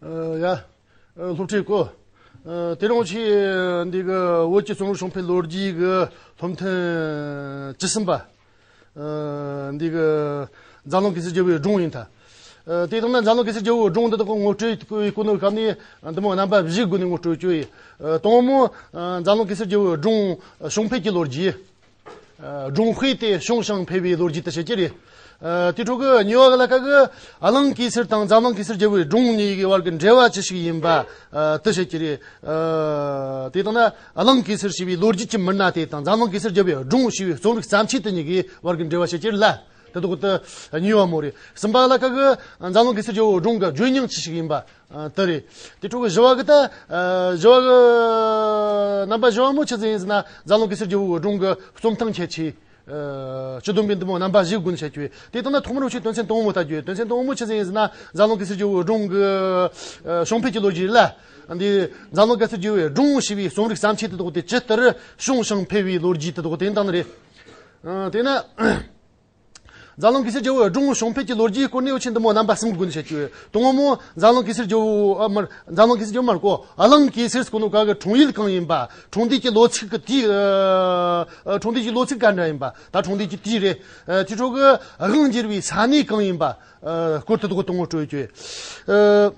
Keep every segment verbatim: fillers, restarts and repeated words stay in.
ཨ། ཡ། ཨ། སློབ་ཁྲིད་གོ། ཨ། དེ་རིང་ཆེ་འདི་གི་བོད་ཀྱི་རྩོམ་རིག་བྱུང་འཕེལ་ལོ་རྒྱུས་ཀྱི་སློབ་ཐུན་བཅུ་གསུམ་པ། ཨ། འདི་གི་འཛམ་གླིང་གེ་སར་རྒྱལ་བོའི་སྒྲུང་ཡིན་ད། ཨ། དེ་དང་ན་འཛམ་གླིང་གེ་སར་རྒྱལ་བོའི་སྒྲུང་འདི་དག་ངོ་སྤྲོད་གོ་ནོ་སྐབས་ནས་འདི་མོ་རྣམ་པ་བཞིའི་སྒོ་ནས་ངོ་སྤྲོད་བྱོས་ཡིན། ཨ། དང་མོ། ཨ། འཛམ་གླིང་གེ་སར་རྒྱལ་བོའི་སྒྲུང་བྱུང་འཕེལ་གྱི་ལོ་རྒྱུས། ཨ། སྒྲུང་དཔེ་དེ་བྱུང་ཞིང་འཕེལ་བའི་ལོ་རྒྱུས་དེ་བཤད་ཀྱི་རེད། ཨ། དེ་འཕྲོ་གི་གཉིས་པ་གི་ལ་ཁ་གི་གླིང་གེ་སར་དང་འཛམ་གླིང་གེ་སར་རྒྱལ་བོའི་སྒྲུང་གཉིས་ཀྱི་བར་གྱི་འབྲེལ་བ་ཅི་ཞིག་ཡིན་པ། ཨ། དེ་བཤད་ཀྱི་རེད། ཨ། དེ་དང་ན་གླིང་གེ་སར་ཞེས་པའི་ལོ་རྒྱུས་ཀྱི་མི་སྣ་དེ་དང་འཛམ་གླིང་གེ་སར་རྒྱལ་བོའི་སྒྲུང་ཞེས་པའི་རྩོམ་རིག་བརྩམས་ཆོས་དེ་གཉིས་ཀྱི་བར་གྱི་འབྲེལ་བ་བཤད་ཀྱི་རེད་ལ། དེ་དག་དེ་གཉིས་པ་མོ་རེད། གསུམ་པ་གི་ལ་ཁ་གི་འཛམ་གླིང་གེ་སར་རྒྱལ་བོའི་སྒྲུང་གི་བརྗོད་སྙིང་ཅི་ཞིག་ཡིན་པ། ཨ། དེ་རེད། དེ་འཕྲོ་གི་བཞི་བ་གི་ད། ཨ། བཞི་བ་གི་རྣམ་པ་བཞི་བ་མོ་ཆི་ཟིག་ཡིན་ཟེར་ན་འཛམ་གླིང་གེ་སར་རྒྱལ་བོའི་སྒྲུང་གི་རྩོམ་སྟངས་ཁྱད་ཆོས། ཨ། སྤྱི་བསྡོམས་པའི་འདི་མོ་རྣམ་པ་བཞིའི་སྒོ་ནས་བཤད་རྒྱུ་ཡིན། དེ་དང་ན་ཐོག་མར་འུ་ཆོས་དོན་ཚན་དང་པོ་མོ་ལྟ་རྒྱུ་ཡིན། དོན་ཚན་དང་པོ་མོ་ཆི་ཟིག་ཡིན་ཟེར་ན་འཛམ་གླིང་གེ་སར་རྒྱལ་བོའི་སྒྲུང་གི། ཨ། བྱུང་འཕེལ་གྱི་ལོ་རྒྱུས་ལ། འདི་འཛམ་གླིང་གེ་སར་རྒྱལ་བོའི་སྒྲུང་ཞེས་པའི་རྩོམ་རིག་བརྩམས་ཆོས་དེ་དག་དེ་ཇི་ལྟར་བྱུང་ཞིང་འཕེལ་བའི་ལོ་རྒྱུས་དེ་དག་དེ་ཡིན་དང་ནི་རེད། ཨ། དེ་ན། འཛམ་གླིང་གེ་སར་རྒྱལ་བོའི་སྒྲུང་བྱུང་འཕེལ་གྱི་ལོ་རྒྱུས་སྐོར་ནས་འུ་ཆོས་འདི་མོ་རྣམ་པ་གསུམ་སྒོ་ནས་བཤད་རྒྱུ་ཡོད། དང་པོ་མོ་འཛམ་གླིང་གེ་སར་རྒྱལ་བོ། ཨ། མར་འཛམ་གླིང་གེ་སར་རྒྱལ་བོ་མར་གོ། གླིང་གེ་སར་ཟེར་གོ་ནོ་ག་གི་འཁྲུངས་ཡུལ་གང་ཡིན་པ། འཁྲུངས་འདས་ཀྱི་ལོ་ཚིགས་ཀྱི་དུས། ཨ། འཁྲུངས་འདས་ཀྱི་ལོ་ཚིགས་ག་འདྲ་ཡིན་པ། ད་འཁྲུངས་འདས་ཀྱི་དུས་རེད། ཨ། དེ་འཕྲོ་གི་དབང་བསྒྱུར་བའི་ས་གནས་གང་ཡིན་པ། ཨ། སྐོར་དེ་དག་དང་པོ་སྤྲོད་རྒྱུ་ཡོད། ཨ།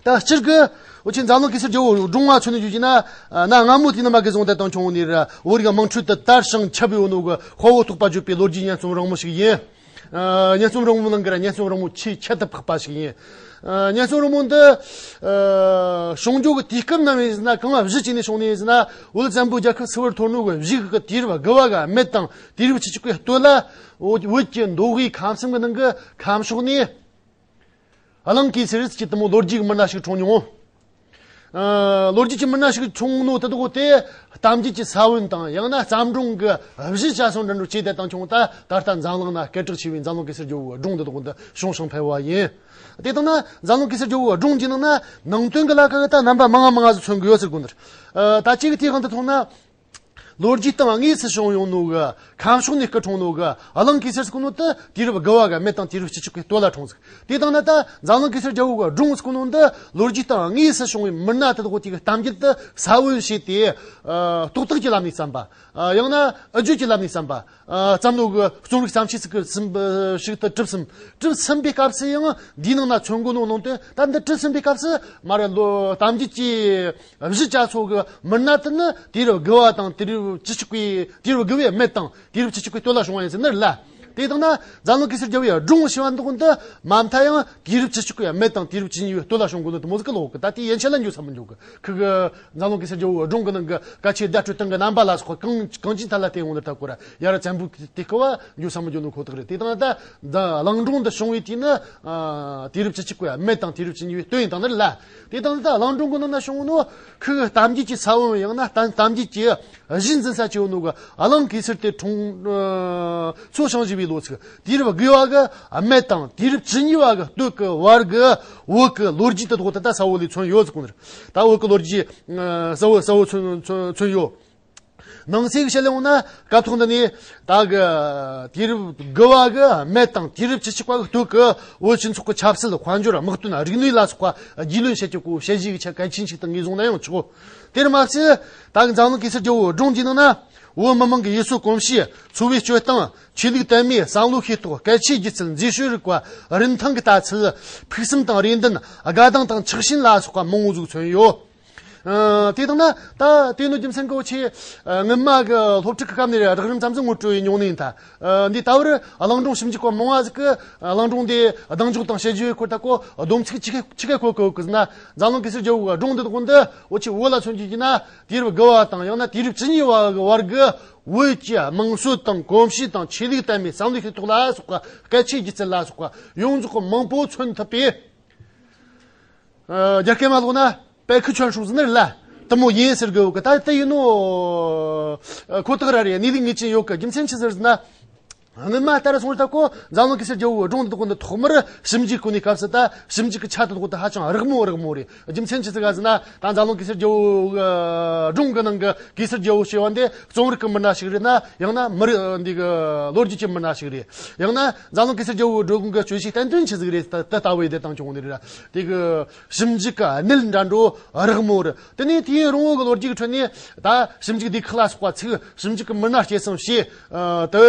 ད་སྤྱིར་གི་འུ་ཆོས་འཛམ་གླིང་གེ་སར་རྒྱལ་བོའི་སྒྲུང་ང་མཚོན་ནས་བརྗོད་ཀྱི་ན། ཨ། གནའ་སྔ་མོ་དུས་ནས་མ་གི་བཟུང་སྟེ་དང་བྱུང་ནས་ར་བོད་རིགས་དམངས་ཁྲོད་དུ་དར་ཞིང་ཁྱབ་ཡོད་ནོ་གི་དཔའ་བོ་རྟོགས་པ་བརྗོད་པའི་ལོ་རྒྱུས་སྙན་རྩོམ་རིང་མོ་ཞིག་ཡིན། ཨ། སྙན་རྩོམ་རིང་མོ་ནང་གི་ར་སྙན་རྩོམ་རིང་མོ་ཆེས་ཁྱད་དུ་འཕགས་པ་ཞིག་ཡིན། ཨ། སྙན་རྩོམ་རིང་མོ་འདི། ཨ། བྱུང་རྒྱུ་གི་དུས་སྐབས་ནམ་ཡིན་ཟེར་ན་གང་ལ་གཞི་བྱས་ནས་བྱུང་ནས་ཡིན་ཟེར་ན། བོད་བཙན་པོའི་རྒྱལ་ཁབ་སིལ་བུར་འཐོར་ནོ་གི་གཞུག་གི་དུས་རབས་དགུ་བ་གི་སྨད་དང་དུས་རབས་བཅུ་གཅིག་པའི་སྟོད་ལ། བོད་བོད་ཀྱི་མདོ་དབུས་ཁམས་གསུམ་གི་ནང་གི་ཁམས་ཕྱོགས་ནས། གླིང་གེ་སར་ཟེར་གྱི་དེ་མོ་ལོ་རྒྱུས་ཀྱི་མི་སྣ་ཞིག་འཁྲུངས་མྱོང་། ཨ། ལོ་རྒྱུས་ཀྱི་མི་སྣ་ཞིག་འཁྲུངས་ནོ་དེ་དག་དེ་གཏམ་རྒྱུད་ཀྱི་ས་བོན་དང་ཡང་ན་བརྩམས་སྒྲུང་གི་གཞི་བྱས་སོང་འདྲ་འགྲོ་བྱས་ཏེ་དང་བྱུང་། ད་ད་ལྟ་འཛམ་གླིང་ན་སྐད་གྲགས་ཆེ་བའི་འཛམ་གླིང་གེ་སར་རྒྱལ་བོའི་སྒྲུང་འདི་དག་འདི་བྱུང་ཞིང་འཕེལ་བ་ཡིན། དེ་དང་ན་འཛམ་གླིང་གེ་སར་རྒྱལ་བོའི་སྒྲུང་གྱི་ནང་ན་ནང་དོན་གྱི་ལ་ཁ་གི་ད་རྣམ་པ་མང་ང་མང་ང་ཟིག་མཚོན་གི་ཡོད་ཟེར་གོ་ནི། ཨ། ད་གཅིག་གི་དེའི་དབང་དུ་ཐོག་ན། ལོ་རྒྱུས་སྟེང་དངོས་སུ་བྱུང་ཡོང་ནོ་གི་ཁམས་ཕྱོགས་ནས་སྐུ་འཁྲུངས་ནོ་གི་གླིང་གེ་སར་ཟེར་གོ་ནོ་དེ་དུས་རབས་དགུ་བ་གི་སྨད་དང་དུས་རབས་བཅུ་གཅིག་པའི་སྟོད་ལ་འཁྲུངས་ཟིག་དེ་དང་ན་ད་འཛམ་གླིང་གེ་སར་རྒྱལ་བོ་གི་སྒྲུང་ཟེར་གོ་ནོ་འདི་ལོ་རྒྱུས་སྟེང་དངོས་སུ་བྱུང་བའི་མི་སྣ་དེ་དག་དེ་གི་གཏམ་རྒྱུད་དེ་ས་བོན་བྱས་ཏེ། ཨ། རྟོག་བཏགས་ཀྱི་ལམ་ནས་བརྩམས་པ། ཨ། ཡང་ན་འུད་བརྗོད་ཀྱི་ལམ་ནས་བརྩམས་པ། ཨ། བརྩམས་ནོ་གི་རྩོམ་རིག་བརྩམས་ཆོས་ཟིག་གི་གསུམ་པ་ཞིག་ཏུ་གྲུབ་ཟིན། གྲུབ་ཟིན་པའི་སྐབས་སུ་ཡང་འདིའི་ནང་ན་མཚོན་གོ་ནོ་ནང་དོན་ད་འདི་གྲུབ་ཟིན་པའི་སྐབས་སུ་མར་ལོ་གཏམ་རྒྱུད་ཀྱི་གཞི་བྱས་ཚོ་གི་མི་སྣ་དེ་ནི་དུས་རབས་དགུ་བ་དང་དུས་རབས་བཅུ་གཅིག་པའི་དུས་རབས་དགུ་བའི་སྨད་དང་དུས་རབས་བཅུ་གཅིག་པའི་སྟོད་ལ་བྱུང་བ་ཡིན་ཟེར་ནི་རེད་ལ། དེ་དང་ན་འཛམ་གླིང་གེ་སར་རྒྱལ་བོའི་སྒྲུང་ཞེས་པ་འདི་འདི་མ་མཐའ་ཡང་དུས་རབས་བཅུ་གཅིག་པའི་སྨད་དང་དུས་རབས་བཅུ་གཉིས་པའི་སྟོད་ལ་བྱུང་གོ་ནོ་དེ་མོ་ཟིག་གི་ལོག་གི། ད་དེ་ཡན་ཆད་ལ་འགྱོ་ས་མི་འགྱོ་གི། ཁི་གི་འཛམ་གླིང་གེ་སར་རྒྱལ་བོའི་སྒྲུང་གི་ནང་གི་སྐད་ཆའི་བརྡ་སྤྲོད་སྟངས་ཀྱི་རྣམ་པ་ལ་སོགས་པ་གང་གང་ཅིའི་ཐད་ལ་བལྟས་ཡོང་ནི་ད་གོ་ར་ཡ་ར་བཙན་པོའི་དུས་སྐབས་བ་འགྱོ་ས་མི་འགྱོ་ནོ་ཁོ་ཐག་རེད། དེ་དང་ད་གླིང་སྒྲུང་འདི་བྱུང་བའི་དུས་ནི། ཨ། དུས་རབས་བཅུ་གཅིག་པའི་སྨད་དང་དུས་རབས་བཅུ་གཉིས་པའི་སྟོད་ཡིན་དང་ནི་རེད་ལ། དེ་དང་ད་གླིང་སྒྲུང་གི་ནང་ན་བྱུང་ནོ་ཁི་གི་གཏམ་རྒྱུད་ཀྱི་ས་བོན་ཡང་ན་གཏམ་གཏམ་རྒྱུད་ཀྱི་གཞི་འཛིན་ས་ཆེ་བོ་ནོ་གི་གླིང་གེ་སར་དེ་འཁྲུངས། ཨ། འཚོ་ཞིང་བཞུགས་པའི་ལོ་ཚིགས། དུས་རབས་དགུ་བ་གི་སྨད་དང་དུས་རབས་བཅུ་གཉིས་པ་གི་སྟོད་གི་བར་གི་བོད་གི་ལོ་རྒྱུས་དེ་དག་དེ་ད་གསལ་བོ་ལས་མཚོན་ཡོད་ཟེར་གོ་ནི་རེད། ད་བོད་གི་ལོ་རྒྱུས། ཨ། གསལ་བོ་གསལ་བོ་མཚོན་མཚོན་མཚོན་ཡོད། ནང་གསེས་ཀྱི་བཤད་ལས་འོང་ན་སྐབས་ཐོག་འདི་ནས་ད་གི་དུས་རབས་དགུ་བ་གི་སྨད་དང་དུས་རབས་བཅུ་གཅིག་པ་གི་སྟོད་གི་བོད་སྤྱི་ཚོགས་ཀྱི་ཆབ་སྲིད། དཔལ་འབྱོར། དམག་དོན། རིག་གནས་ལ་སོགས་པ་རྒྱུས་ལོན་བྱེད་རྒྱུ་གོ་དཔྱད་གཞི་གི་ཆ་གལ་ཆེན་ཞིག་ཏུ་ངོས་བཟུང་ན་ཡང་ཆོག་དེར་མ་ཟད་ད་གི་འཛམ་གླིང་གེ་སར་རྒྱལ་བོའི་སྒྲུང་འདིའི་ནང་ན་བོད་མི་མང་གི་ཡུལ་སྲོལ་གོམས་གཤིས། འཚོ་བའི་སྤྱོད་སྟངས། ཆོས་ལུགས་དད་མོས། བསམ་བློ་ཤེས་རྟོགས། སྐད་ཆའི་སྒྱུ་རྩལ། མཛེས་དཔྱོད་རིག་པ། རིན་ཐང་གི་ལྟ་ཚུལ། ཕུགས་བསམ་དང་རེ་འདུན། དགའ་སྡང་དང་ཆགས་ཞེན་ལ་སོགས་པ་མང་བོ་ཟིག་མཚོན་ཡོད། ཨ། དེ་དང་ན་ད་དེ་ནོ་རྒྱུ་མཚན་གི་འུ་ཆོས། ཨ། སྔོན་མ་གི་སློབ་ཁྲིད་ཀྱི་སྐབས་ནས་རགས་རིམ་ཙམ་ཙམ་ངོ་སྤྲོད་ཡེ་མྱོང་ནི་ཡིན་ད། ཨ། འདི་ད་བར་གླིང་སྒྲུང་ཞིབ་འཇུག་པ་མང་བ་ཟིག་གིས་གླིང་སྒྲུང་འདི་གདེང་འཇོག་དང་དཔྱད་བརྗོད་ཡེ་སྐོར་ད་གོ་སྡོམ་ཚིག་ཆི་གེ་ཆི་གེ་གོ་གི་ཡོད་གི་ཟེར་ན། འཛམ་གླིང་གེ་སར་རྒྱལ་བོའི་སྒྲུང་འདི་དག་འདི་འུ་ཆོས་བོད་ལ་མཚོན་རྒྱུ་ཡིན་ན་དུས་རབས་དགུ་བ་དང་ཡང་ན་དུས་རབས་བཅུ་གཉིས་པ་གི་བར་གི་བོད་ཀྱི་དམངས་སྲོལ་དང་གོམས་གཤིས་དང་ཆོས་ལུགས་དད་མོས། བསམ་བློའི་ཤེས་རྟོགས་ལ་སོགས་པ། སྐད་ཆའི་སྒྱུ་རྩལ་ལ་སོགས་པ་ཡོངས་རྫོགས་གི་མང་པོ་མཚོན་ཐུབ་པའི། ཨ། རྒྱ་སྐད་མ་ལོག་ན་པད་ཁུ་ཁྱོན་ཧྲུག་ཟེར་ནི་རེད་ལ། དེ་མོ་ཡིན་ཟེར་གི་ཡོད་གི། ད་དེ་ཡིན་ནོ། ཨ། ཁོ་ཐག་ར་རེད། གནས་ལུགས་ངེས་ཅན་ཡོད་གི། རྒྱུ་མཚན་ཆི་ཟིག་རེད་ཟེར་ན། སྔོན་མ་ལྟར་སོང་ལྟ་གོ་འཛམ་གླིང་གེ་སར་རྒྱལ་པོའི་སྒྲུང་འདི་དག་འདི་ཐོག་མར་ཞིབ་འཇུག་གོ་ནས་སྐབས་སུ་ད་ཞིབ་འཇུག་གི་ཆ་དེ་དག་འདི་ཧ་ཅང་རགས་མོ་རགས་མོ་རེད། རྒྱུ་མཚན་ཆི་ཟིག་ག་ཟེར་ན། ད་འཛམ་གླིང་གེ་སར་རྒྱལ་པོའི་སྒྲུང་གི་ནང་གི་གེ་སར་རྒྱལ་པོ་ཞེས་པ་འདི་རྩོམ་རིག་གི་མི་སྣ་ཞིག་རེད་ན། ཡང་ན་མི་རིགས་འདི་གི་ལོ་རྒྱུས་ཀྱི་མི་སྣ་ཞིག་རེད། ཡང་ན་འཛམ་གླིང་གེ་སར་རྒྱལ་པོའི་སྒྲུང་གི་སྤྱོད་བྱའི་བསྟན་དོན་ཆི་ཟིག་རེད། ད་ད་ལྟ་བའི་དེ་དང་ཆུང་ནས་རེད། དེ་གི་ཞིབ་འཇུག་གི་གནད་འདྲ་འགྲོ་རགས་མོ་རེད། དེ་ནས་དུས་ཡུན་རིང་བོ་གི་ལོ་རྒྱུས་ཀྱི་ཁྲོད་ནས་ད་ཞིབ་འཇུག་སྡེ་ཁག་ལ་སོགས་པ་ཚུགས། ཞིབ་འཇུག་གི་མི་སྣ་སྐྱེད་སྲིང་བྱས། ཨ། དེ་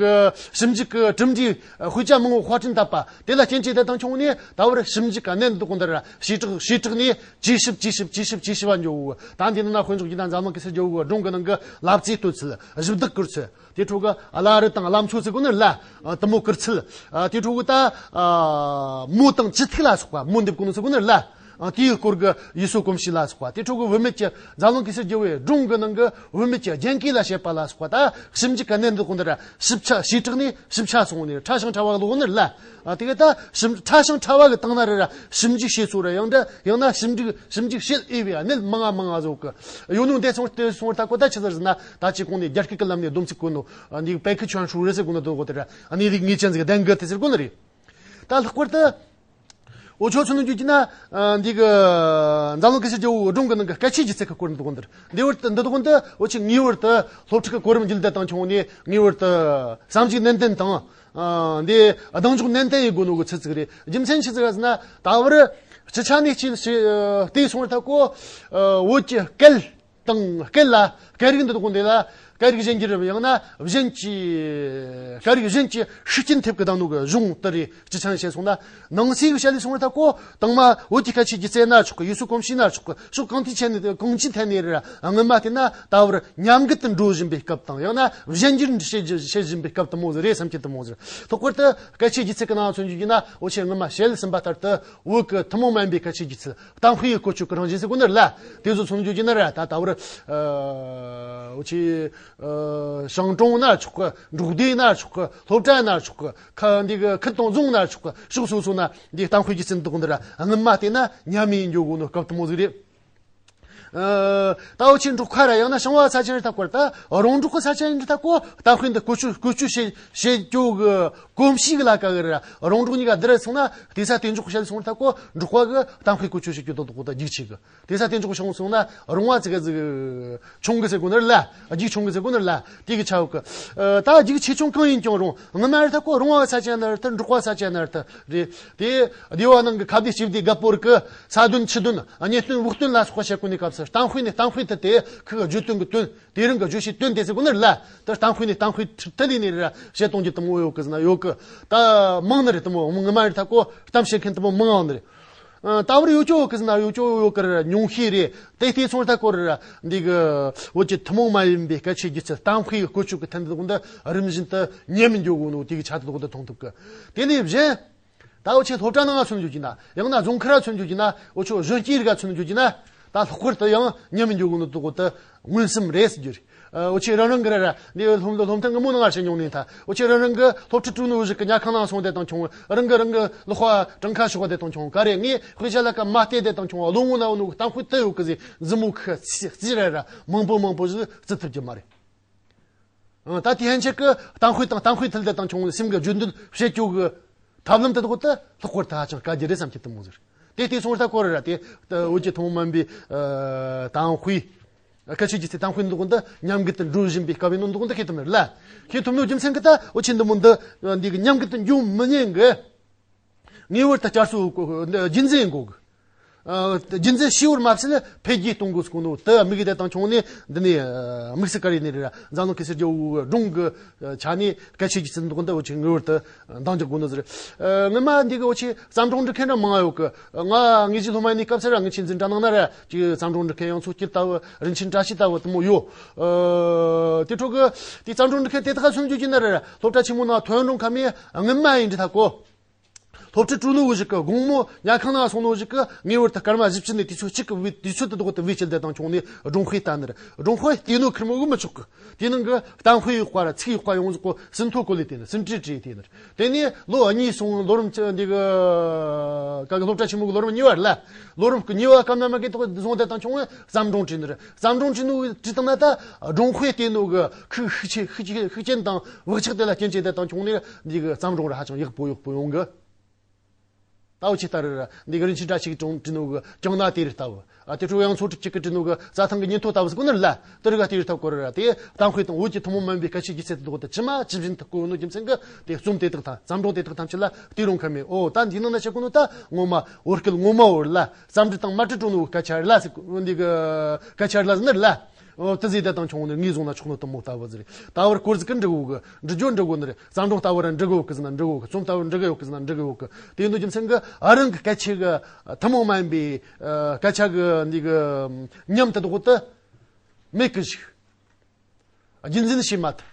གི་ཞིབ་འཇུག་གི་གྲུབ་འབྲས་དཔེ་ཆ་མང་བོ་དཔར་སྐྲུན་བཏབ་པ་དེ་ལ་རྐྱེན་བྱས་ཏེ་དང་ཆུང་ནས་ད་བར་ཞིབ་འཇུག་གི་གནད་འདི་དག་འདིར་བྱེ་བྲག་བྱེ་བྲག་ནས་ཇེ་ཞིབ་ཇེ་ཞིབ་ཇེ་ཞིབ་ཇེ་ཞིབ་བ་འགྱོ། ད་འདི་ནང་ན་དཔེ་འཇོག་རྒྱུ་ན་འཛམ་གླིང་གེ་སར་རྒྱལ་པོའི་སྒྲུང་གི་ནང་གི་ལབ་ཙེ་གཏོད་ཚུལ། གཞི་བདག་བཀུར་ཚུལ། དེ་ཕྲུ་གུ་བླ་རི་དང་བླ་མཚོ་ཟེར་གོ་ནི་ལ། ཨ། དུ་མོ་བཀུར་ཚུལ། ཨ། དེ་ཕྲུ་གུ་ད། ཨ། མོ་དང་ཅི་ཐུག་ལ་སོགས་པ། མོ་འདེབས་གོ་ནི་ཟེར་གོ་ནི་ལ། ཨ། དེའི་སྐོར་གྱི་ཡུལ་སྲོལ་གོམས་གཤིས་ལ་སོགས་པ། དེ་ཕྲུ་གུ་བུད་མེད་ཀྱི་འཛམ་གླིང་གེ་སར་རྒྱལ་པོའི་སྒྲུང་གི་ནང་གི་བུད་མེད་ཀྱི་རྒྱན་གོས་ལ་བྱེད་པ་ལ་སོགས་པ། ད་ཞིབ་འཇུག་གི་གནད་འདི་དག་འདིར་ཞིབ་ཆ་ཞིབ་དྲག་ནས་ཞིབ་ཆ་སོང་ནས་ཕྲ་ཞིང་ཕྲ་བ་ལོག་ནི་ལ། ཨ། དེ་ག་ད་ཞིབ་ཕྲ་ཞིང་ཕྲ་བ་གི་སྟེང་ན་རེ་ར་ཞིབ་འཇུག་བྱེད་སོ་ར་ཡང་འདྲ་ཡང་ན་ཞིབ་འཇུག་ཞིབ་འཇུག་བྱེད་འོས་པའི་གནད་མང་ང་མང་ང་བཟོ་གི་ཡོད་ནོ། འདས་སོང་སྟེ་སོང་ད་གོ་ད་ཆི་ཟེར་ཟེར་ན། ད་ཅི་གོང་ནས་རྒྱ་སྐད་ཀྱི་ལམ་ནས་སྡོམ་ཚིག་གོ་ནོ། ཨ། འདི་པའི་ཁི་ཆོན་ཧྲུའུ་རེ་ཟེར་གོ་ནོ་དོ་གོ་དེ་ར། ཨ་ནི་རིག་ངེས་ཅན་ཟིག་གདན་གི་དེ་ཟེར་གོ་ནི་རེད། ད་ལྷག་པར་དུ། འུ་ཆོ་ཚོ་ནི་རྒྱུ་ན། ཨ། འདི་གི་འཛམ་གླིང་གེ་སར་རྒྱལ་པོའི་སྒྲུང་གི་ནང་གི་སྐད་ཆའི་སྒྱུ་རྩལ་གི་སྐོར་འདི་དགོན་དེར། འདི་བར་དུ་འདི་དགོན་དུ་འུ་ཆོས་ངེས་པར་དུ་སློབ་ཕྲུག་གི་གོ་རིམ་བརྒྱུད་དེ་དང་ཆུང་ནས་ངེས་པར་དུ་བསམ་གཞིག་ནན་ཏན་དང་། ཨ། འདི་གདེང་འཇོག་ནན་ཏན་ཡེད་དགོས་ནོ་གི་ཚུལ་ཚིག་རེད། རྒྱུ་མཚན་ཆི་ཟིག་ཟེར་ན། ད་བར་སྤྱི་ཆ་ནས་ཅི་ཞིག་བལྟས་སོང་བར་ཐག་གོ། ཨ། བོད་ཀྱི་སྐད་དང་སྐད་ལ། སྐད་རིགས་འདི་དག་འདི་ལ་སྐད་རིགས་གཞན་གྱི་རིམ། ཡང་ན་གཞན་གྱི་སྐད་རིགས་གཞན་གྱི་ཤུགས་རྐྱེན་ཐེབས་ཀྱི་བཏང་ནོ་གི་གཞུང་དེ་རེད། སྤྱི་ཆ་ནས་བཤད་སོང་ན། ནང་གསེས་ཀྱི་བཤད་ལས་སོང་བར་ཐག་གོ། དང་མ་བོད་ཀྱི་སྐད་ཆའི་སྒྱུ་རྩལ་ན་ཆོག་གི། ཡུལ་སྲོལ་གོམས་གཤིས་ན་ཆོག་གི། ཕྱོགས་གང་ཐད་ཆེ་ནས་གང་ཅིའི་ཐད་ནས་རེད། སྔོན་མ་དེ་ན་ད་བར་ཉམས་རྒུད་དུ་འགྲོ་བཞིན་པའི་སྐབས་དང་། ཡང་ན་གཞན་འགྱུར་བྱེད་བྱེད་བཞིན་པའི་སྐབས་དུ་མོ་ཟིག་རེད་བསམ་གྱི་དུ་མོ་ཟིག་ལྷག་པར་དུ་སྐད་ཆའི་སྒྱུ་རྩལ་གྱི་ནང་མཚོན་རྒྱུ་ཡིན་ན། འུ་ཆོས་སྔོན་མ་བཤད་ཟིན་པ་ལྟར་དུ་བོད་ཀྱི་ཐུན་མོང་མ་ཡིན་པའི་སྐད་ཆའི་སྒྱུ་རྩལ། གཏམ་དཔེའི་བཀོལ་སྤྱོད་ཀྱི་རང་བཞིན་ཟེར་གོ་ནི་རེད་ལ། དེ་ཚོ་མཚོན་རྒྱུ་ཡིན་ན་ར། ད་ད་བར། ཨ། འུ་ཆོས། ཨ། ཞིང་གྲོང་ན་ཆོག་གི། འབྲོག་སྡེ་ན་ཆོག་གི། སློབ་གྲྭ་ན་ཆོག་གི། ཁ་འདི་གི་ཁུལ་དང་རྫོང་ན་ཆོག་གི། ཕྱོགས་སོ་སོ་ན་འདི་གཏམ་དཔེ་སྒྱུ་རྩལ་འདི་དག་འདི་ར་སྔོན་མ་བལྟས་ན་ཉམས་ཡིན་འགྱོ་གོ་ནོ་སྐབས་དུ་མོ་ཟིག་རེད། ཨ། ད་འུ་ཆོས་འབྲོག་ཁ་ར་ཡང་ན་ཞིང་བ་ས་ཆ་ཡིན་ད་སྐོར། ད་རོང་འབྲོག་གི་ས་ཆ་ཡིན་ད་སྐོར། གཏམ་དཔེ་འདི་བཀོལ་སྤྱོད་བཀོལ་སྤྱོད་བྱེད་བྱེད་རྒྱུ་གི་གོམས་གཤིས་གི་ལ་ཀ་གི་ར། རོང་འབྲོག་གཉིས་ཀ་འདི་ར་སོང་ན། དེ་ས་དེ་འཇོག་བཤད་སོང་ད་སྐོར། འབྲོག་པ་གི་གཏམ་དཔེ་བཀོལ་སྤྱོད་བྱེད་རྒྱུ་དོ་དོ་གོ་ད་རྒྱུག་ཆེ་གི། དེ་ས་དེ་འཇོག་བྱུང་སོང་ན་རོང་བ་ཙི་ག་ཟིག་ཆུང་གི་ཟེར་གོ་ནི་ལ། རྒྱུག་ཆུང་གི་ཟེར་གོ་ནི་ལ། དེ་གི་ཆ་བུ་གི། ཨ། ད་རྒྱུག་ཆེ་ཆུང་གང་ཡིན་ཀྱང་རུང་། སྔོན་མ་རེད་ད་ཁོ་རོང་བ་ས་ཆ་ན་རེད་ད། འབྲོག་པ་ས་ཆ་ན་རེད་ད་རེད་དེ། སྡེ་བ་ནང་གི་ཁ་བརྡའི་སྤྱི་བདེ་རྒད་པོ་རིགས་ཀྱི་ས་དོན་ཕྱི་དོན། ཨ། ཉེས་དོན་བོགས་དོན་ལ་སོགས་པ་བཤད་གོ་ནི་སྐབས་སུ། གཏམ་དཔེ་ནས་གཏམ་དཔེ་མཐུད་དེ་ཁོ་གི་བརྗོད་དོན་གི་དོན། དེ་རིང་གི་བརྗོད་བྱའི་དོན་དེ་ཟེར་གོ་ནི་ལ། ད་གཏམ་དཔེ་ནས་གཏམ་དཔེ་མཐུད་ལས་ནས་རེད་བཤད་གཏོང་རྒྱུ་དུ་མོ་ཡོད་གི་ཟེར་ན་ཡོད་གི། ད་མང་ནི་རེད་དུ་མོ། སྔོན་མ་རེད་ད་ཁོ་གཏམ་བཤད་མཁན་དུ་མོ་མང་ནི་རེད། ཨ། ད་བར་ཡོད་ཅོ་གི་ཟེར་ན་ཡོད་ཅོ་ཡོད་གི་ར། ཉུང་ཤས་རེད། དེ་ལྟས་སོང་ད་སྐོར་ར། འདི་གི་བོད་ཀྱི་ཐུན་མོང་མ་ཡིན་པའི་སྐད་ཆའི་སྒྱུ་རྩལ། གཏམ་དཔེའི་བཀོལ་སྤྱོད་ཀྱི་ཐད་འདི་འདི་རིམ་བཞིན་དུ་ཉམས་འགྱོ་གོ་ནོ་དེ་གི་ཆ་དེ་འདི་མཐོང་ཐུབ་གི། དེ་ལས་གཞན། ད་འུ་ཆོས་སློབ་གྲྭ་ནང་ང་མཚོན་རྒྱུ་ཡིན་ན། ཡང་ན་རྫོང་ཁ་ར་མཚོན་རྒྱུ་ཡིན་ན། འུ་ཆོ་གཞོན་སྐྱེས་རིགས་མཚོན་རྒྱུ་ཡིན་ན། ད་ལྷག་པར་དུ་ཡང་ཉམས་འགྱོ་གོ་ནོ་དེ་འདི་མངོན་སུམ་རེད་ཟེར་རྒྱུ་རེད། ཨ། འུ་ཆོས་རང་རང་གི་ར་ར། འདི་སློབ་སློབ་མཐུན་གི་མོ་ནང་ང་བཤད་མྱོང་ནས་ད། འུ་ཆོས་རང་རང་གི་སློབ་ཕྲུག་དྲུག་ནོ་ཞིག་གི་ཉལ་ཁང་ནང་སོང་དེ་དང་ཆུང་། རང་གི་རང་གི་ལག་པ་བྲང་ཁ་ཞོག་དེ་དང་ཆུང་། ག་རེ་ངས་དཔེ་ཆ་ལ་ཀ་མ་བལྟས་དེ་དང་ཆུང་། བློ་ངོ་ན་འོ་ནོ་གཏམ་དཔེ་དེ་ཡོད་གི་ཟེར་མཛུབ་མོ་ཁ་རྩེ་རྩེ་ར་ར་མང་པོ་མང་པོ་ཞིག་རྩི་ཐུབ་ཀྱི་མ་རེད། ཨང་། ད་དེ་ཧན་ཆད་ཀྱི་གཏམ་དཔེ་དང་གཏམ་དཔེ་མཐུད་དེ་དང་ཆུང་སེམས་ཀྱི་བརྗོད་འདོད་བཤད་རྒྱུ་གི་ཐབས་ལམ་དེ་དག་ཏུ་ལྷག་པར་དུ་ཧ་ཅང་དཀའ་རྒྱུ་རེད་བསམ་གྱི་དུ་མོ་ཟེར། དེ་ལྟས་སོང་ད་སྐོར་ར་དེ། ད་འུ་ཆོས་ཐུན་མོང་མ་ཡིན་པའི་གཏམ་དཔེ། སྐད་ཆའི་སྒྱུ་རྩལ་གཏམ་དཔེ་འདི་དག་འདི་ཉམས་རྒུད་དུ་འགྲོ་བཞིན་པའི་སྐབས་ཡིན་ནོ་འདི་དག་འདི་ཤེས་ཐུབ་ནི་རེད་ལ། ཤེས་ཐུབ་ནོ་རྒྱུ་མཚན་གྱིས་ད་འུ་ཆོས་འདི་མོ་འདི་འདི་གི་ཉམས་རྒུད་དུ་འགྱོ་མི་ཉན་གི། ངེས་པར་དུ་བསྐྱར་གསོ་རྒྱུན་འཛིན་དགོས་གི། ཨ། རྒྱུན་འཛིན་བྱས་པར་མ་ཟད་འཕེལ་རྒྱས་གཏོང་དགོས་ཟེར་གོ་ནོ་དེ་དམིགས་ཏེ་དང་ཆུང་ནས་འདི་ནས་དམིགས་སུ་བཀར་ཡིན་ནི་རེད། འཛམ་གླིང་གེ་སར་རྒྱལ་པོའི་སྒྲུང་གི་ཆ་ནས་སྐད་ཆའི་སྒྱུ་རྩལ་འདི་དག་འདི་འུ་ཆོས་ངེས་པར་དུ་འདང་རྒྱག་དགོས་ནི་ཟེར། ཨ། སྔོན་མ་འདི་གི་འུ་ཆོས་བརྩམས་སྒྲུང་འབྲི་མཁན་ར་མང་ང་ཡོད་གི། ང་དངོས་གཞི་སློབ་མ་ཡིན་ནི་སྐབས་སུ་ར་ངེད་ཆོའི་འཛིན་གྲྭ་ནང་ན་ར་ཅིག་བརྩམས་སྒྲུང་འབྲི་མཁན་དབྱངས་མཚོ་སྐྱིད་ལྟ་བུ། རིན་ཆེན་བཀྲ་ཤིས་ལྟ་བུ་དུ་མོ་ཡོད། ཨ། དེ་ཕྲུ་གུ་དེ་བརྩམས་སྒྲུང་འབྲི་མཁན་དེ་དག་མཚོན་རྒྱུ་ཡིན་ན་ར་སློབ་གྲྭ་ཆེན་མོ་ནང་ཐོན་རུང་ཁ་མེད་སྔོན་མ་ཡིན་འདྲི་ཐ་གོ། སློབ་ཁྲིད་སྤྲོད་ནོ་ཞིག་གི་དགོང་མོ་ཉལ་ཁང་ནང་སོང་ནོ་ཞིག་གི་ངེས་པར་དུ་སྐར་མ་བཞི་བཅུ་ནས་དུས་ཚོད་གཅིག་གི་བའི་དུས་ཚོད་དུ་དོག་ཏུ་བའི་ཆེད་དུ་དང་ཆུང་ནས་སྒྲུང་དཔེ་ལྟ་ནི་རེད། སྒྲུང་དཔེ་བལྟས་ནོ་ཁེར་མོ་གི་མི་ཆོག་གི། དེ་ནང་གི་གཏམ་དཔེ་ཡོད་པ་ར་ཚིག་ཡོད་པ་ཡོངས་རྫོགས་གོ་ཟིན་ཐོ་གོ་ལས་དེ་ནི་ཟིན་བྲིས་བྲིས་དེ་ནི་རེད། དེ་ནས་ལོ་གཉིས་སོང་། ལོ་རིམ་གཅིག་འདི་གི་ག་གི་སློབ་གྲྭ་ཆེན་མོ་གི་ལོ་རིམ་གཉིས་པ་རེད་ལ། ལོ་རིམ་གི་གཉིས་པ་སྐབས་ན་མ་གི་ཐོག་བཟུང་དེ་དང་ཆུང་བས་བརྩམས་སྒྲུང་བྲིས་ནི་རེད། བརྩམས་སྒྲུང་བྲིས་ནོ་བྲིས་བཏང་ན་ད་སྒྲུང་དཔེ་བལྟས་ནོ་གི་ཤུགས་ཤུགས་ཆེ་ཤུགས་ཆེ་ཤུགས་ཆེན་དང་བག་ཆགས་དེ་ལ་རྐྱེན་བྱས་དེ་དང་ཆུང་ནས་འདི་གི་བརྩམས་སྒྲུང་ར་ཧ་ཅང་ཡག་པོ་ཡག་པོ་ཡོང་གི། ད་འུ་ཆི་ལྟར་འདི་གི་རིན་ཆེན་བཀྲ་ཤིས་ཀྱི་སྒྲུང་བྲིས་ནོ་གི་ཀྱང་ན་དེ་རེད་ལྟ་བུ། ཨ་དེ་འཕྲོ་ཡང་ཚོ་ཁྲི་གཅིག་གི་བྲིས་ནོ་གི་རྩྭ་ཐང་གི་ཉིན་ཐོ་ལྟ་བུ་ཟིག་གོ་ནི་རེད་ལ། དེ་རིགས་དེ་རེད་ལྟ་བུ་སྐོར་ར་དེ་གཏམ་དཔེ་དང་བོད་ཀྱི་ཐུན་མོང་མིན་པའི་སྐད་ཆའི་སྒྱུ་རྩལ་དུ་དོག་ཏུ་ཇི་མ་ཇི་བཞིན་དུ་བཀོད་ནོ་རྒྱུ་མཚན་གི་དེ་རྩོམ་དེ་དག་དང་བརྩམས་སྒྲུང་དེ་དག་ཐམས་ཅད་ལ་དེ་རུང་ཁ་མེད། ཨོ་ད་འདི་ནང་ན་བཤད་གོ་ནོ་ད་ངོ་མ་བོད་སྐད་ངོ་མ་བོར་ལ་བརྩམས་འབྲི་དང་མ་བྲི་སྤྲོ་ནོ་གི་སྐད་ཆ་རེད་ལ་ཟེར་འདི་གི་སྐད་ཆ་རེད་ལ་ཟེར་ནི་རེད་ལ། ཨོ་དེ་ཟིག་དེ་དང་ཆུང་ནས་ངས་བཟུང་ན་ཆོག་ནོ་དུ་མོ་ལྟ་བུ་ཟིག་རེད། ད་བར་སྐོར་ཟིག་གི་འབྲི་གོ་གི། འབྲི་རྒྱུ་འབྲི་གོ་ནི་རེད། བརྩམས་སྒྲུང་ལྟ་བུ་ར་འབྲི་གི་ཡོད་གི་ཟེར་ན་འབྲི་གི་ཡོད་གི། རྩོམ་ལྟ་བུ་འབྲི་གི་ཡོད་གི་ཟེར་ན་འབྲི་གི་ཡོད་གི། དེ་ཡིན་དུས་རྒྱུ་མཚན་གི་ཨ་རང་གི་སྐད་ཆ་གི་ཐུན་མོང་མ་ཡིན་པའི་ཨ་སྐད་ཆ་གི་འདི་གི་ཉམས་དེ་དག་དུ་མེད་གི་ཞིག་རྒྱུན་འཛིན་བྱེད་མ་ཐུབ།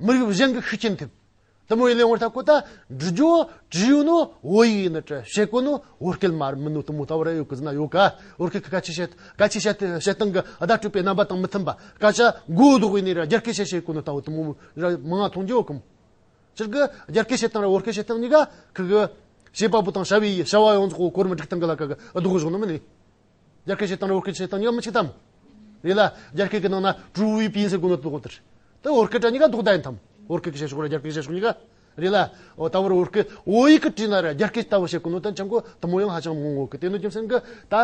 མི་རིགས་གཞན་གི་ཤུགས་རྐྱེན་ཐེབས། དུ་མོ་ཡི་ལེ་བར་ཐག་གོ་ད་འབྲི་རྒྱུ་བྲིས་ཡོད་ནོ་བོད་ཡིག་ནི་བྲི་བཤད་གོ་ནོ་བོད་སྐད་མ་མིན་ནོ་དུ་མོ་ལྟ་བུ་ར་ཡོད་གི་ཟེར་ན་ཡོད་ག་བོད་སྐད་གི་སྐད་ཆ་བཤད་སྐད་ཆ་བཤད་བཤད་སྟངས་གི་བརྡ་སྤྲོད་པའི་རྣམ་པ་དང་མི་མཐུན་པ། སྐད་ཆ་མགོ་ལྡོག་བའི་ནས་ར་རྒྱ་སྐད་བཤད་བཤད་གོ་ནོ་ལྟ་བུ་དུ་མོ་ར་མང་ང་མཐོང་རྒྱུ་ཡོད་གི་མོ། སྤྱིར་གི་རྒྱ་སྐད་བཤད་སྟངས་ར་བོད་སྐད་བཤད་སྟངས་གཉིས་ཀ་ཁུ་གི་བྱེད་པ་པོ་དང་བྱ་བའི་བྱ་བ་ཡོངས་རྫོགས་གོ་གོར་མི་འགྲིག་སྟངས་གི་ལ་ཀ་གི་ལྡོག་བཞག་ནི་མིན་ནི། རྒྱ་སྐད་བཤད་སྟངས་ར་བོད་སྐད་བཤད་སྟངས་གཉིས་ཀ་མི་གཅིག་ལྟ་མོ། རེད་ལ། རྒྱ་སྐད་གི་ནང་ན་ཀྲུའུ་ཝེ་པིན་ཟེར་གོ་ནོ་དུ་གོ་དེར། དེ་བོད་སྐད་དྲ་གཉིས་ཀ་ལྡོག་ད་ཡིན་ཐམ། བོད་སྐད་གི་བཤད་ཕྱོགས་ར་རྒྱ་སྐད་བཤད་ཕྱོགས་གཉིས་ཀ། རེད་ལ། འོ་ད་བར་བོད་སྐད་བོད་ཡིག་གི་བྲིས་ན་ར་རྒྱ་སྐད་ལྟ་བུ་བཤད་གོ་ནོ་ད་ཅང་གོ་དུ་མོ་ཡང་ཧ་ཅང་མང་ངོ་གི། དེ་ནོ་རྒྱུ་མཚན་གི་ད།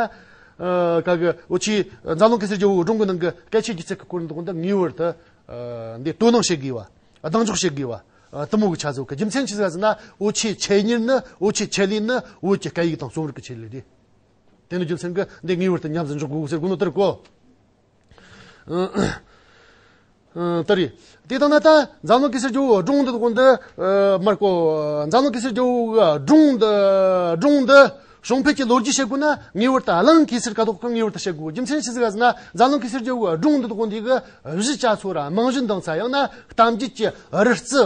ཨ་ག་གི་འུ་ཆི་འཛམ་གླིང་གེ་སར་རྒྱལ་པོའི་སྒྲུང་གི་ནང་གི་སྐད་ཆའི་སྒྱུ་རྩལ་གི་སྐོར་འདུག་འདི་ངེས་པར་དུ། ཨ་འདི་དོ་སྣང་བྱེད་དགོས་པ། གདེང་འཇོག་བྱེད་དགོས་པ། ཨ་དུ་མོ་གི་ཆ་ཟོ་གི་རྒྱུ་མཚན་ཆི་ཟིག་ཟེར་ན་འུ་ཆི་ཆེད་གཉེར་ནི་འུ་ཆི་ཆེད་ལས་ནི་བོད་ཀྱི་སྐད་ཡིག་དང་རྩོམ་རིག་གི་ཆེད་ལས་རེད། དེ་ནི་རྒྱུ་མཚན་གི་འདི་ངེས་པར་དུ་ཉམས་སུ་འཇོག་དགོས་ཟེར་གོ་ནོ་དེར་གོ། ཨ་ཨ་དེ་རེད། དེ་དང་ན་ད་འཛམ་གླིང་གེ་སར་རྒྱལ་པོའི་སྒྲུང་འདི་དགོན་འདི་ཨ་མར་གོ། འཛམ་གླིང་གེ་སར་རྒྱལ་པོའི་སྒྲུང་འདི་སྒྲུང་འདི་བྱུང་འཕེལ་གྱི་ལོ་རྒྱུས་བཤད་དགོས་ན་ངེས་པར་དུ་གླིང་གེ་སར་ཀ་དོག་གི་ངེས་པར་དུ་བཤད་དགོས། རྒྱུ་མཚན་ཆི་ཟིག་ཟེར་ན་འཛམ་གླིང་གེ་སར་རྒྱལ་པོའི་སྒྲུང་འདི་དགོན་འདི་གི་གཞི་རྒྱ་མཚོ་ར་རྨང་གཞི་འདང་ཚ་ཡང་ན་གཏམ་རྒྱུད་ཀྱི་རི་རྩི།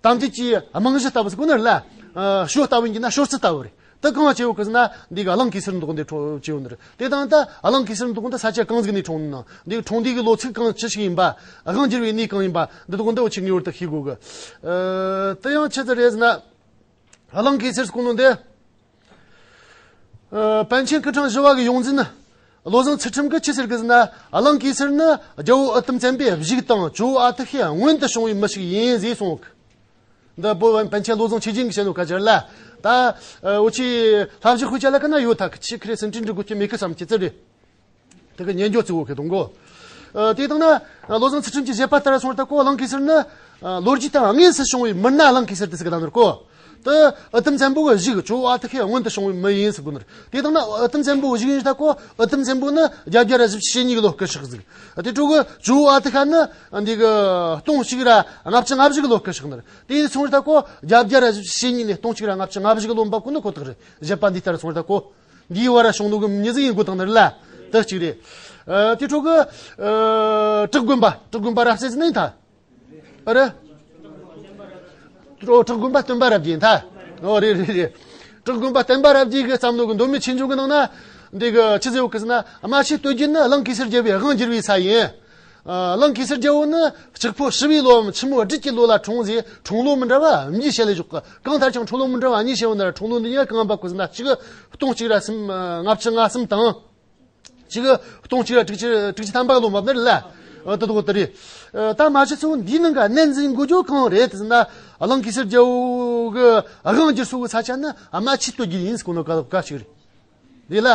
གཏམ་རྒྱུད་ཀྱི་རྨང་གཞི་ལྟ་བུ་ཟེར་གོ་ནི་རེད་ལ། ཨ་ཞོ་ལྟ་བུ་ཡིན་གྱི་ན་ཞོ་རྩི་ལྟ་བུ་རེད། དེ་གང་བྱེད་ཡོད་གི་ཟེར་ན་འདི་ག་གླིང་གེ་སར་འདུག་འདི་འཕྲོ་བྱེད་ཡོད་ནི་རེད། དེ་དང་ད་གླིང་གེ་སར་འདུག་འདི་ས་ཆ་གང་ཟིག་ནས་འཁྲུངས་ནི་འདི་འཁྲུངས་འདི་གི་ལོ་ཚིགས་གང་ཅི་ཞིག་ཡིན་པ། དབང་བསྒྱུར་བའི་གནས་གང་ཡིན་པ་འདི་དག་འདི་འུ་ཆི་ངེས་པར་དུ་ཤེས་དགོས་གི། ཨ་དེ་ཡང་ཆི་ཟིག་རེད་ཟེར་ན། གླིང་གེ་སར་ཟེར་གོ་ནོ་འདི། ཨ་པཎ་ཆེན་སྐུ་ཕྲེང་བཞི་བ་གི་ཡོངས་འཛིན་བློ་བཟང་ཚུལ་ཁྲིམས་ཀྱིས་ཆི་ཟེར་གི་ཟེར་ན། གླིང་གེ་སར་ནི་རྒྱལ་པོ་ཨུ་དུམ་བཙན་པོའི་བཞུགས་དང་ཇོ་བོ་ཨ་ཏི་ཤའི་སྔོན་དུ་བྱུང་བའི་མི་ཞིག་ཡིན་ཟེར་གསུངས་གི། འདི་བོད་པཎ་ཆེན་བློ་བཟང་ཆོས་རྒྱན་གྱིས་བཤད་ནོ་ཁ་ཆར་ལ། ད་འུ་ཆི་ལྷ་བཞི་དཔེ་ཆ་ལ་ཀ་ན་ཡོད་ཐག་གི་ཆི་ཁི་རེ་སེམས་ཁྲལ་འདྲི་དགོས་ཀྱི་མེད་གི་བསམ་གྱི་ཙི་རེད། དེ་གི་ཉན་འཇོག་ཚིག་འོ་ཁེ་དང་གོ། ཨ་དེ་དང་ན་བློ་བཟང་ཚུལ་ཁྲིམས་ཀྱི་བཞེད་པ་ལྟར་སོང་ད་གོ། གླིང་གེ་སར་ནི་ཨ་ལོ་རྒྱུས་དང་དངོས་སུ་བྱུང་བའི་མི་སྣ་གླིང་གེ་སར་དེ་ཟེར་གི་ལ་ནོར་གོ། དེ་ཨུ་དུམ་བཙན་པོ་གི་གཞུག་ཇོ་བོ་ཨ་ཏི་ཤའི་སྔོན་དུ་བྱུང་བའི་མི་ཡིན་ཟེར་གོ་ནོར། དེ་དང་ན་ཨུ་དུམ་བཙན་པོ་གི་གཞུག་ཡིན་ད་གོ། ཨུ་དུམ་བཙན་པོ་ནི་བརྒྱད་བརྒྱ་ར་བཞི་བཅུ་ཞེ་གཉིས་གི་ལོ་སྐུ་གཤེགས་ཟིག། དེ་འཕྲོ་གི་ཇོ་བོ་ཨ་ཏི་ཤ་ནི་འདི་གི་སྟོང་གཅིག་ར་ལྔ་བཅུ་ང་བཞི་གི་ལོ་སྐུ་གཤེགས་ནོར། དེ་ཡིན་སོང་ད་གོ་བརྒྱད་བརྒྱ་ར་བཞི་བཅུ་ཞེ་གཉིས་ནས་སྟོང་གཅིག་ར་ལྔ་བཅུ་ང་བཞི་གི་ལོ་འབབ་གོ་ནི་ཁོ་ཐག་རེད། བཞེད་པ་འདི་ལྟར་སོང་ད་གོ། འདིའི་བར་བྱུང་ནོ་གི་མྱི་ཟིག་ཡིན་དགོས་དང་ནི་རེད་ལ། དེ་གཅིག་རེད། ཨ་དེ་འཕྲོ་གི་ཨ་བྲག་དགོན་པ་བྲག་དགོན་པ་རབ་གསལ་ཟིན་ནི་ཡིན་ཐ། ཨ་རེད། ཨོ་བྲག་དགོན་པ་སྟོན་པ་རབ་རྒྱས་ཡིན་ཐ། ཨོ་རེད་རེད་རེད། བྲག་དགོན་པ་སྟོན་པ་རབ་རྒྱས་གི་བརྩམས་ནོ་གི་མདོ་སྨད་ཆོས་འབྱུང་གི་ནང་ན་འདི་གི་ཆི་ཟེར་ཡོད་གི་ཟེར་ན། རྨ་ཆུ་སྟོད་རྒྱུད་ནི་གླིང་གེ་སར་རྒྱལ་པོའི་དབང་བསྒྱུར་བའི་ས་ཡིན། ཨ་གླིང་གེ་སར་རྒྱལ་པོ་ནི་གཅིག་ཕོ་ཧྲི་བའི་ལོའམ་ཆུ་མོ་སྦྲུལ་གྱི་ལོ་ལ་འཁྲུངས་ཟེར། འཁྲུངས་ལོ་མི་འདྲ་བ་གཉིས་བཤད་ལེ་ཞོག་གི། གང་ལྟར་ཀྱང་འཁྲུངས་ལོ་མི་འདྲ་བ་གཉིས་བཤད་ཡོད་ན་ར་འཁྲུངས་ལོ་འདི་གཉིས་གང་འབབ་གི་ཟེར་ན། གཅིག་སྟོང་གཅིག་ར་སུམ་ལྔ་བཅུ་ང་གསུམ་དང་། གཅིག་སྟོང་གཅིག་ར་དྲུག་ཅུ་དྲུག་ཅུ་ཐམ་པ་ལོ་འབབ་ནི་རེད་ལ། ཨ་དེ་དག་དེ་རེད། ཨ་ད་རྨ་ཆུ་ཚོ་འདིའི་ནང་ག་གནས་འཛིན་དགོས་རྒྱུ་གང་རེད་ཟེར་ན། གླིང་གེ་སར་རྒྱལ་པོ་གི་དབང་བསྒྱུར་སོ་གི་ས་ཆ་ནི་རྨ་ཆུ་སྟོད་རྒྱུད་ཡིན་ཟེར་གོ་ནོ་ག་ག་ཞིག་རེད། རེད་ལ།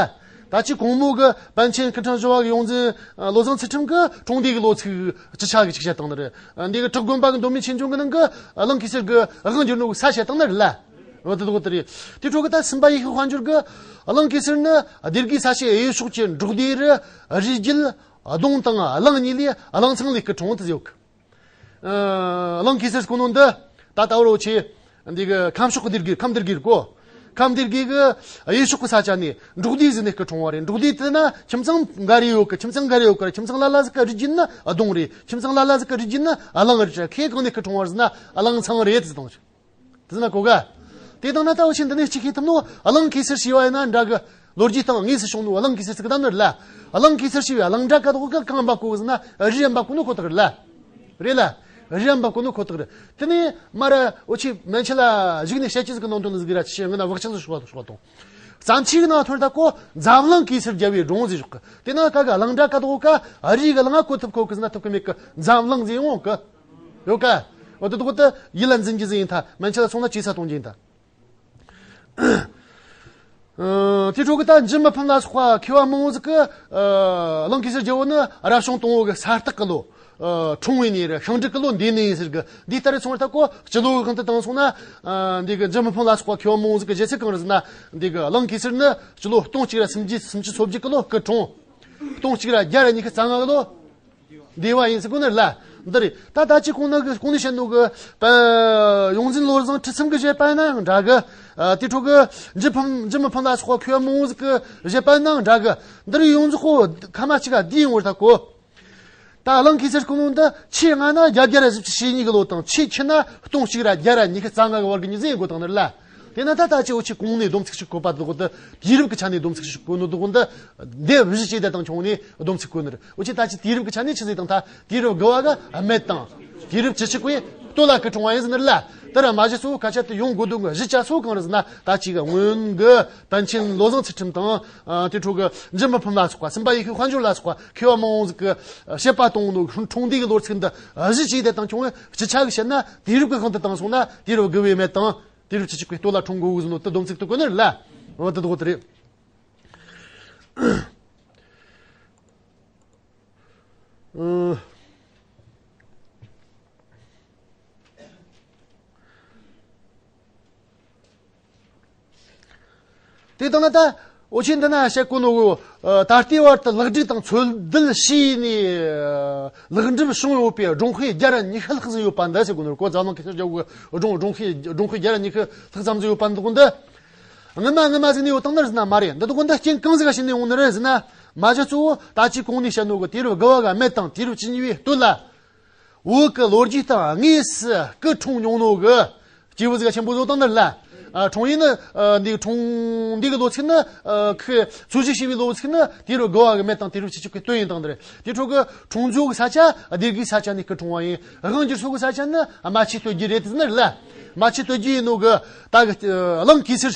ད་ཅི་གོང་མོ་གི་པཎ་ཆེན་སྐུ་ཕྲེང་བཞི་བ་གི་ཡོངས་འཛིན་བློ་བཟང་ཚུལ་ཁྲིམས་ཀྱི་འཁྲུངས་འདས་ཀྱི་ལོ་ཚིགས་ཅི་ཆ་གི་ཅིག་བཤད་བཏང་ནི་རེད། འདི་གི་བྲག་དགོན་པ་གི་མདོ་སྨད་ཆོས་འབྱུང་གི་ནང་གི་གླིང་གེ་སར་གི་དབང་བསྒྱུར་ནོ་གི་ས་བཤད་བཏང་ནི་རེད་ལ། འོ་དེ་དག་དེ་རེད། དེ་འཕྲོ་གི་ད་སུམ་པ་ཡེ་ཤེས་དཔལ་འབྱོར་གི་གླིང་གེ་སར་ནི་སྡེ་དགེ་ས་ཆའི་གཡས་ཕྱོགས་ཀྱི་འབྲོག་སྡེ་རུ་རུས་རྒྱུད་གདོང་དང་གླང་གཉིས་ལས་གླང་ཚང་ལས་སྐུ་འཁྲུངས་དེ་ཡོད་གི། ཨ་གླིང་གེ་སར་སྐུ་ནོ་འདི་ད་ལྟ་བར་འུ་ཆེ་འདི་གི་ཁམས་ཕྱོགས་སྡེ་དགེ། ཁམས་སྡེ་དགེ་གོ། ཁམས་སྡེ་དགེ་གི་གཡས་ཕྱོགས་ཀྱི་ས་ཆ་ནས་འབྲོག་སྡེ་ཟིག་ནས་སྐུ་འཁྲུངས་པ་རེད། འབྲོག་སྡེ་དེ་ན་ཁྱིམ་ཚང་འགའ་རེ་ཡོད་གི། ཁྱིམ་ཚང་འགའ་རེ་ཡོད་གི། ཁྱིམ་ཚང་ལ་ལ་ཟིག་གི་རུས་རྒྱུད་ནི་གདོང་རེད། ཁྱིམ་ཚང་ལ་ལ་ཟིག་གི་རུས་རྒྱུད་ནི་གླང་རེད། ཁྱེད་གང་ནས་སྐུ་འཁྲུངས་པ་རེད་ཟེར་ན་གླང་ཚང་རེད་ཟེར་དང་། དེ་ན་གོ་ག་དེ་དང་ན་ད་འུ་ཆེ་འདི་ནས་གཅིག་ཤེས་ཐུབ་ནོ། གླིང་གེ་སར་ཞེས་པ་ཡིན་ན་འདྲ་གི། ལོ་རྒྱུས་སྟེང་དངོས་སུ་བྱུང་ནོ་གླིང་གེ་སར་ཟེར་གི་ད་ནི་རེད་ལ། གླིང་གེ་སར་ཞེས་པའི་གླིང་འདྲ་ག་དོག་གི་གང་འབབ་གོ་ཟེར་ན། རི་འབབ་གོ་ནོ་ཁོ་ཐག་རེད་ལ། རེད་ལ། རི་འབབ་གོ་ནོ་ཁོ་ཐག་རེད། དེ་ནས་མར་འུ་ཆེ་མན་ཆད་ལ་གཞུག་ནས་བཤད་ཀྱི་ཟིག་གི་ནང་དོན་ཟིག་ར་ཆེ་ངི་ན་བག་ཆགས་སུ་ཤོག་ཤོག་དང་། བརྩམས་ཆོས་ནང་ཐོན་ད་གོ། འཛམ་གླིང་གེ་སར་རྒྱལ་བའི་སྒྲུང་ཟེར་ཞོག་གི། དེ་ན་ག་ག་གླིང་འདྲ་ག་དོག་ག་རི་གི་གླིང་ང་གོ་ཐུབ་གོ་གི་ཟེར་ན་ཐུབ་གི་མེད་གི། འཛམ་གླིང་ཟེར་ཡོང་གི། ཡོད་ཀ་འོ་དེ་དག་དེ་ཡིད་ལ་འཛིན་རྒྱུ་ཟིག་ཡིན་ཐ། མན་ཆད་ལ་སོང་ན་ཅི་ས་གཏོང་རྒྱུ་ཡིན་ཐ། ཨ། དེ་འཕྲོ་གི་ད་འཇུ་མི་ཕམ་ལ་སོགས་པ་མཁས་པ་མང་བོ་ཟིག་གི། ཨ། གླིང་གེ་སར་རྒྱལ་པོ་ནི་རབ་བྱུང་དང་པོ་གི་ས་སྟག་གི་ལོ། ཨ། འཁྲུངས་པའི་ནི་རེད། ཤིང་འབྲུག་གི་ལོ་འདས་ནི་ཡིན་ཟེར་གི། འདི་ལྟར་སོང་བར་ཐ་གོ་སྤྱི་ལོ་གི་སྟེང་དུ་བཏང་སོང་ན། ཨ། འདི་གི་འཇུ་མི་ཕམ་ལ་སོགས་པ་མཁས་པ་མང་བོ་ཟིག་གི་བཞེད་ཚུལ་གང་རེད་ཟེར་ན། འདི་གི་གླིང་གེ་སར་ནི་སྤྱི་ལོ་སྟོང་གཅིག་ར་སུམ་བརྒྱ་སུམ་ཅུ་སོ་བརྒྱད་གི་ལོ་སྐུ་འཁྲུངས། སྟོང་གཅིག་ར་བརྒྱ་ར་ཉི་ཤུ་རྩ་ལྔ་གི་ལོ། འདས་པ་ཡིན་ཟེར་གོ་ནི་ལ། འདི་རེད། ད་ད་ཅི་གོང་ན་གི་གོང་ནས་བཤད་ནོ་གི། ཨ། ཡོངས་འཛིན་བློ་བཟང་ཁྲི་སེམས་གི་བཞེད་པ་ཡིན་ན་ཡང་འདྲ་གི། ཨ། དེ་འཕྲོ་གི་འཇུ་ཕམ་འཇུ་མི་ཕམ་ལ་སོགས་པ་མཁས་པ་མང་བོ་ཟིག་གི་བཞེད་པ་ཡིན་ན་ཡང་འདྲ་གི། འདི་རུ་ཡོངས་རྫོགས་གོ་ཁ་མ་གཅིག་ག་འདི་ཡོང་བར་ཐ་གོ། ད་གླིང་གེ་སར་སྐུ་ངོ་འདི་ཆེས་སྔ་ན་བརྒྱད་བརྒྱ་ར་བཞི་བཅུ་ཞེ་གཉིས་གི་ལོ་དང་། ཆེས་ཕྱི་ན་སྟོང་གཅིག་ར་བརྒྱ་ར་ཉི་ཤུ་རྩ་ལྔ་གི་བར་གི་མྱི་ཟིག་ཡིན་དགོས་དང་ནི་ལ། དེ་ན་ད་ད་ཅི་འུ་ཆེ་གོང་ནས་སྡོམ་ཚིག་ཞིག་བཀོད་པ་འདུག་གོ། དུས་རབས་ཀྱི་ཆ་ནས་སྡོམ་ཚིག་ཞིག་བཀོད་ནོ་འདུག་གོ། འདི་འདི་བཞི་བྱས་ཏེ་དང་ཆུང་ནས་སྡོམ་ཚིག་བཀོད་ནི་རེད། འུ་ཆེ་ད་ཅི་དུས་རབས་ཀྱི་ཆ་ནས་ཆི་ཟིག་དང་ད་དུས་རབས་དགུ་བ་གི་སྨད་དང་། དུས་རབས་བཅུ་གཅིག་པའི་སྟོད་ལ་སྐུ་འཁྲུངས་པ་ཡིན་ཟེར་ནི་རེད་ལ། དེ་ར་མ་གཞི་གཙོ་བོ་སྐད་ཆ་དེ་ཡོང་དགོས་དོན་གི་གཞི་ཆ་ཚོ་གང་རེད་ཟེར་ན། ད་ཅི་གི་སྔོན་གི་པཎ་ཆེན་བློ་བཟང་ཚུལ་ཁྲིམས་དང་། ཨ། དེ་འཕྲོ་གི་འཇུ་མི་ཕམ་ལ་སོགས་པ། སེམས་དཔའ་ཡེ་ཤེས་དཔལ་འབྱོར་ལ་སོགས་པ་མཁས་པ་མང་བོ་ཟིག་གི་བཤད་པ་གཏོང་ནོ་འཁྲུངས་འདས་ཀྱི་ལོ་ཚིགས་འདི་གཞི་བྱས་ཏེ་དང་ཆུང་བའི་སྤྱི་ཆ་གི་བཤད་ན། དུས་རབས་ཀྱི་དབང་དུ་བཏང་སོང་ན་དུས་རབས་དགུ་བའི་སྨད་དང་། དུས་རབས་བཅུ་གཅིག་པའི་སྟོད་ལ་འཁྲུངས་དགོས་གི་ཟེར་ནོ་དེ་སྡོམ་ཚིག་ཏུ་བཀོད་ནི་རེད་ལ། འོ་དེ་དག་དེ་རེད། ཨང་། དེ་དང་ན་ད་འུ་ཆེ་འདི་ན་བཤད་གོ་ནོ་གི། ཨ། ད་ལྟའི་བར་དུ་ལེགས་སྒྲིག་དང་འཚོལ་སྡུད་བྱས་ནས། ཨ། ལེགས་འགྲུབ་བྱུང་ཡོད་པའི་སྒྲུང་དཔེ་བརྒྱ་ར་ཉི་ཤུ་ལྷག་ཙམ་ཡོད་པ་འདི་ཟེར་གོ་ནོ་གོ། འཛམ་གླིང་གེ་སར་རྒྱལ་པོའི་སྒྲུང་སྒྲུང་དཔེ་སྒྲུང་དཔེ་བརྒྱ་ར་ཉི་ཤུ་ལྷག་ཙམ་ཟིག་ཡོད་པ་འདི་གོ་འདི། སྔོན་མ་སྔོན་མ་ཟིག་ནས་ཡོད་དང་ནི་རེད་ཟེར་ན་མ་རེད། འདི་དག་འདི་རྐྱེན་གང་ཟིག་ག་བྱས་ནས་ཡོང་ནི་རེད་ཟེར་ན། མ་གཞི་གཙོ་བོ་ད་ཅི་གོང་ནས་བཤད་ནོ་གི་དུས་རབས་དགུ་བ་གི་སྨད་དང་དུས་རབས་བཅུ་གཉིས་པའི་སྟོད་ལ། བོད་ཀྱི་ལོ་རྒྱུས་སྟེང་དངོས་སུ་སྐུ་འཁྲུངས་མྱོང་ནོ་གི་སྐྱེས་བུ་ཟིག་ག་ཆེན་པོ་བཟོ་དང་ནི་རེད་ལ། ཨ། འཁྲུངས་ཡུལ་ནི། ཨ། འདི་འཁྲུངས་འདི་གི་ལོ་ཚིགས་ནི། ཨ། ཁོས་འཚོ་བཞུགས་བྱས་པའི་ལོ་ཚིགས་ནི་དུས་རབས་དགུ་བ་གི་སྨད་དང་དུས་རབས་བཅུ་གཅིག་གི་སྟོད་ཡིན་དང་ནི་རེད། དེ་འཕྲོ་གི་འཁྲུངས་རྫོགས་ཀྱི་ས་ཆ་སྡེ་དགེའི་ས་ཆ་ནས་སྐུ་འཁྲུངས་པ་ཡིན། དབང་བསྒྱུར་སོ་གི་ས་ཆ་ནི་རྨ་ཆུའི་སྟོད་རྒྱུད་རེད་དེ་ནི་རེད་ལ། རྨ་ཆུའི་སྟོད་རྒྱུད་ཡིན་ནོ་གི་ད་གི། ཨ། གླིང་གེ་སར།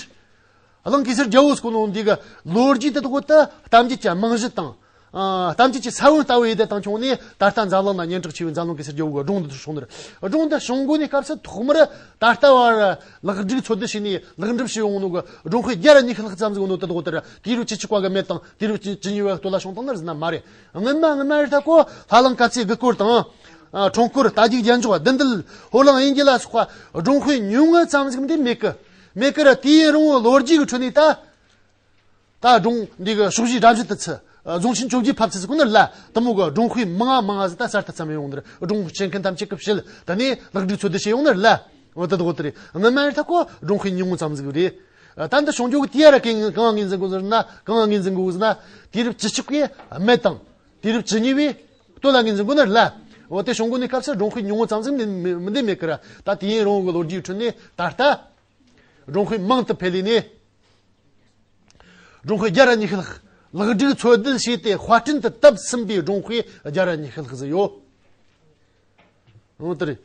གླིང་གེ་སར་རྒྱལ་པོ་ཟེར་གོ་ནོ་འདི་གི་ལོ་རྒྱུས་དེ་དག་དེ་གཏམ་རྒྱུད་ཀྱི་རྨང་གཞི་དང་། ཨ། གཏམ་རྒྱུད་ཀྱི་ས་བོན་ལྟ་བུ་ཡིན་དེ་དང་ཆུང་ནས་ད་ལྟ་འཛམ་གླིང་ན་སྙན་གྲགས་ཆེ་བའི་འཛམ་གླིང་གེ་སར་རྒྱལ་པོ་གི་སྒྲུང་འདི་ཚོ་བྱུང་ནི་རེད། སྒྲུང་འདི་བྱུང་གོ་ནི་སྐབས་སུ་ཐོག་མར་ད་ལྟ་བར་ལེགས་སྒྲིག་འཚོལ་བསྡུ་བྱས་ནས་ལེགས་འགྲུབ་བྱས་ཡོང་ནོ་གི་སྒྲུང་དཔེ་བརྒྱ་ར་ཉི་ཤུ་ལྷག་ཙམ་ཟིག་ཡོད་ནོ་དེ་དག་དེ་ར་དུས་རབས་བཅུ་གཅིག་པ་གི་སྨད་དང་དུས་རབས་བཅུ་བཅུ་གཉིས་པའི་སྟོད་ལ་བྱུང་དང་ནི་རེད་ཟེར་ན་མ་རེད། སྔོན་མ་སྔོན་མ་རེད་ད་གོ། ལྷ་གླིང་དཀར་རྩེ་དགུ་སྐོར་དང་། ཨ། འཁྲུངས་སྐོར། རྟ་རྒྱུག་རྒྱན་འཇོག་བདུད་འདུལ། ཧོར་གླིང་དབྱིན་སྐྱེས་ལ་སོགས་པ་སྒྲུང་དཔེ་ཉུང་ངུ་ཙམ་ཟིག་འདི་མེད་གི། མེད་གི་ར་དུས་ཡུན་རིང་བོའི་ལོ་རྒྱུས་ཀྱི་ཁྲོད་ནས་ད། ད་སྒྲུང་འདི་གི་ཕྱོགས་བཞིའི་སྒྲ་བཞི་དུ་ཚུད། རྫོང་ཆེན་བཅོ་བརྒྱད་ཕབ་ཚུལ་ཟེར་གོ་ནི་རེད་ལ། དེ་མོ་གི་སྒྲུང་དཔེ་མང་ང་མང་ང་ཟིག་ད་གསར་དུ་བརྩམས་ཡོང་ནི་རེད། སྒྲུང་བཤད་མཁན་ཐམས་ཅད་ཀྱིས་བཤད། དེ་ནས་ལེགས་སྒྲིག་འཚོལ་བསྡུ་བྱས་ཡོང་ནི་རེད་ལ། འོ་དེ་དག་དེ་རེད། སྔོན་མ་རེད་ད་གོ་སྒྲུང་དཔེ་ཉུང་ངུ་ཙམ་ཟིག་རེད། ད་འདི་བྱུང་རྒྱུ་གི་དུས་ཡུན་ར་གང་ང་ངོས་འཛིན་དགོས་ཟེར་ན། གང་ང་ངོས་འཛིན་དགོས་ཟེར་ན། དུས་རབས་བཅུ་གཅིག་པའི་སྨད་དང་དུས་རབས་བཅུ་གཉིས་པའི་སྟོད་ལ་ངོས་འཛིན་དགོས་ནི་རེད་ལ། འོ་དེ་བྱུང་གོ་ནི་སྐབས་སུ་སྒྲུང་དཔེ་ཉུང་ངུ་ཙམ་ཟིག་མི་མི་མི་འདི་མེད་གི་ར། ད་དུས་ཡུན་རིང་བོ་གི་ལོ་རྒྱུས་ཁྲོད་ནས་ད་ལྟ་སྒྲུང་དཔེ་མང་དུ་འཕེལ་ལས་ནས། སྒྲུང་དཔེ་བརྒྱ་ར་ཉི་ཤུ་ལྷག་ལེགས་སྒྲིག་འཚོལ་སྡུད་བྱས་ཏེ་དཔར་སྐྲུན་དུ་བཏབ་ཟིན་པའི་སྒྲུང་དཔེ་བརྒྱ་ར་ཉི་ཤུ་ལྷག་ཟིག་ཡོད། འོ་དེ་རེད།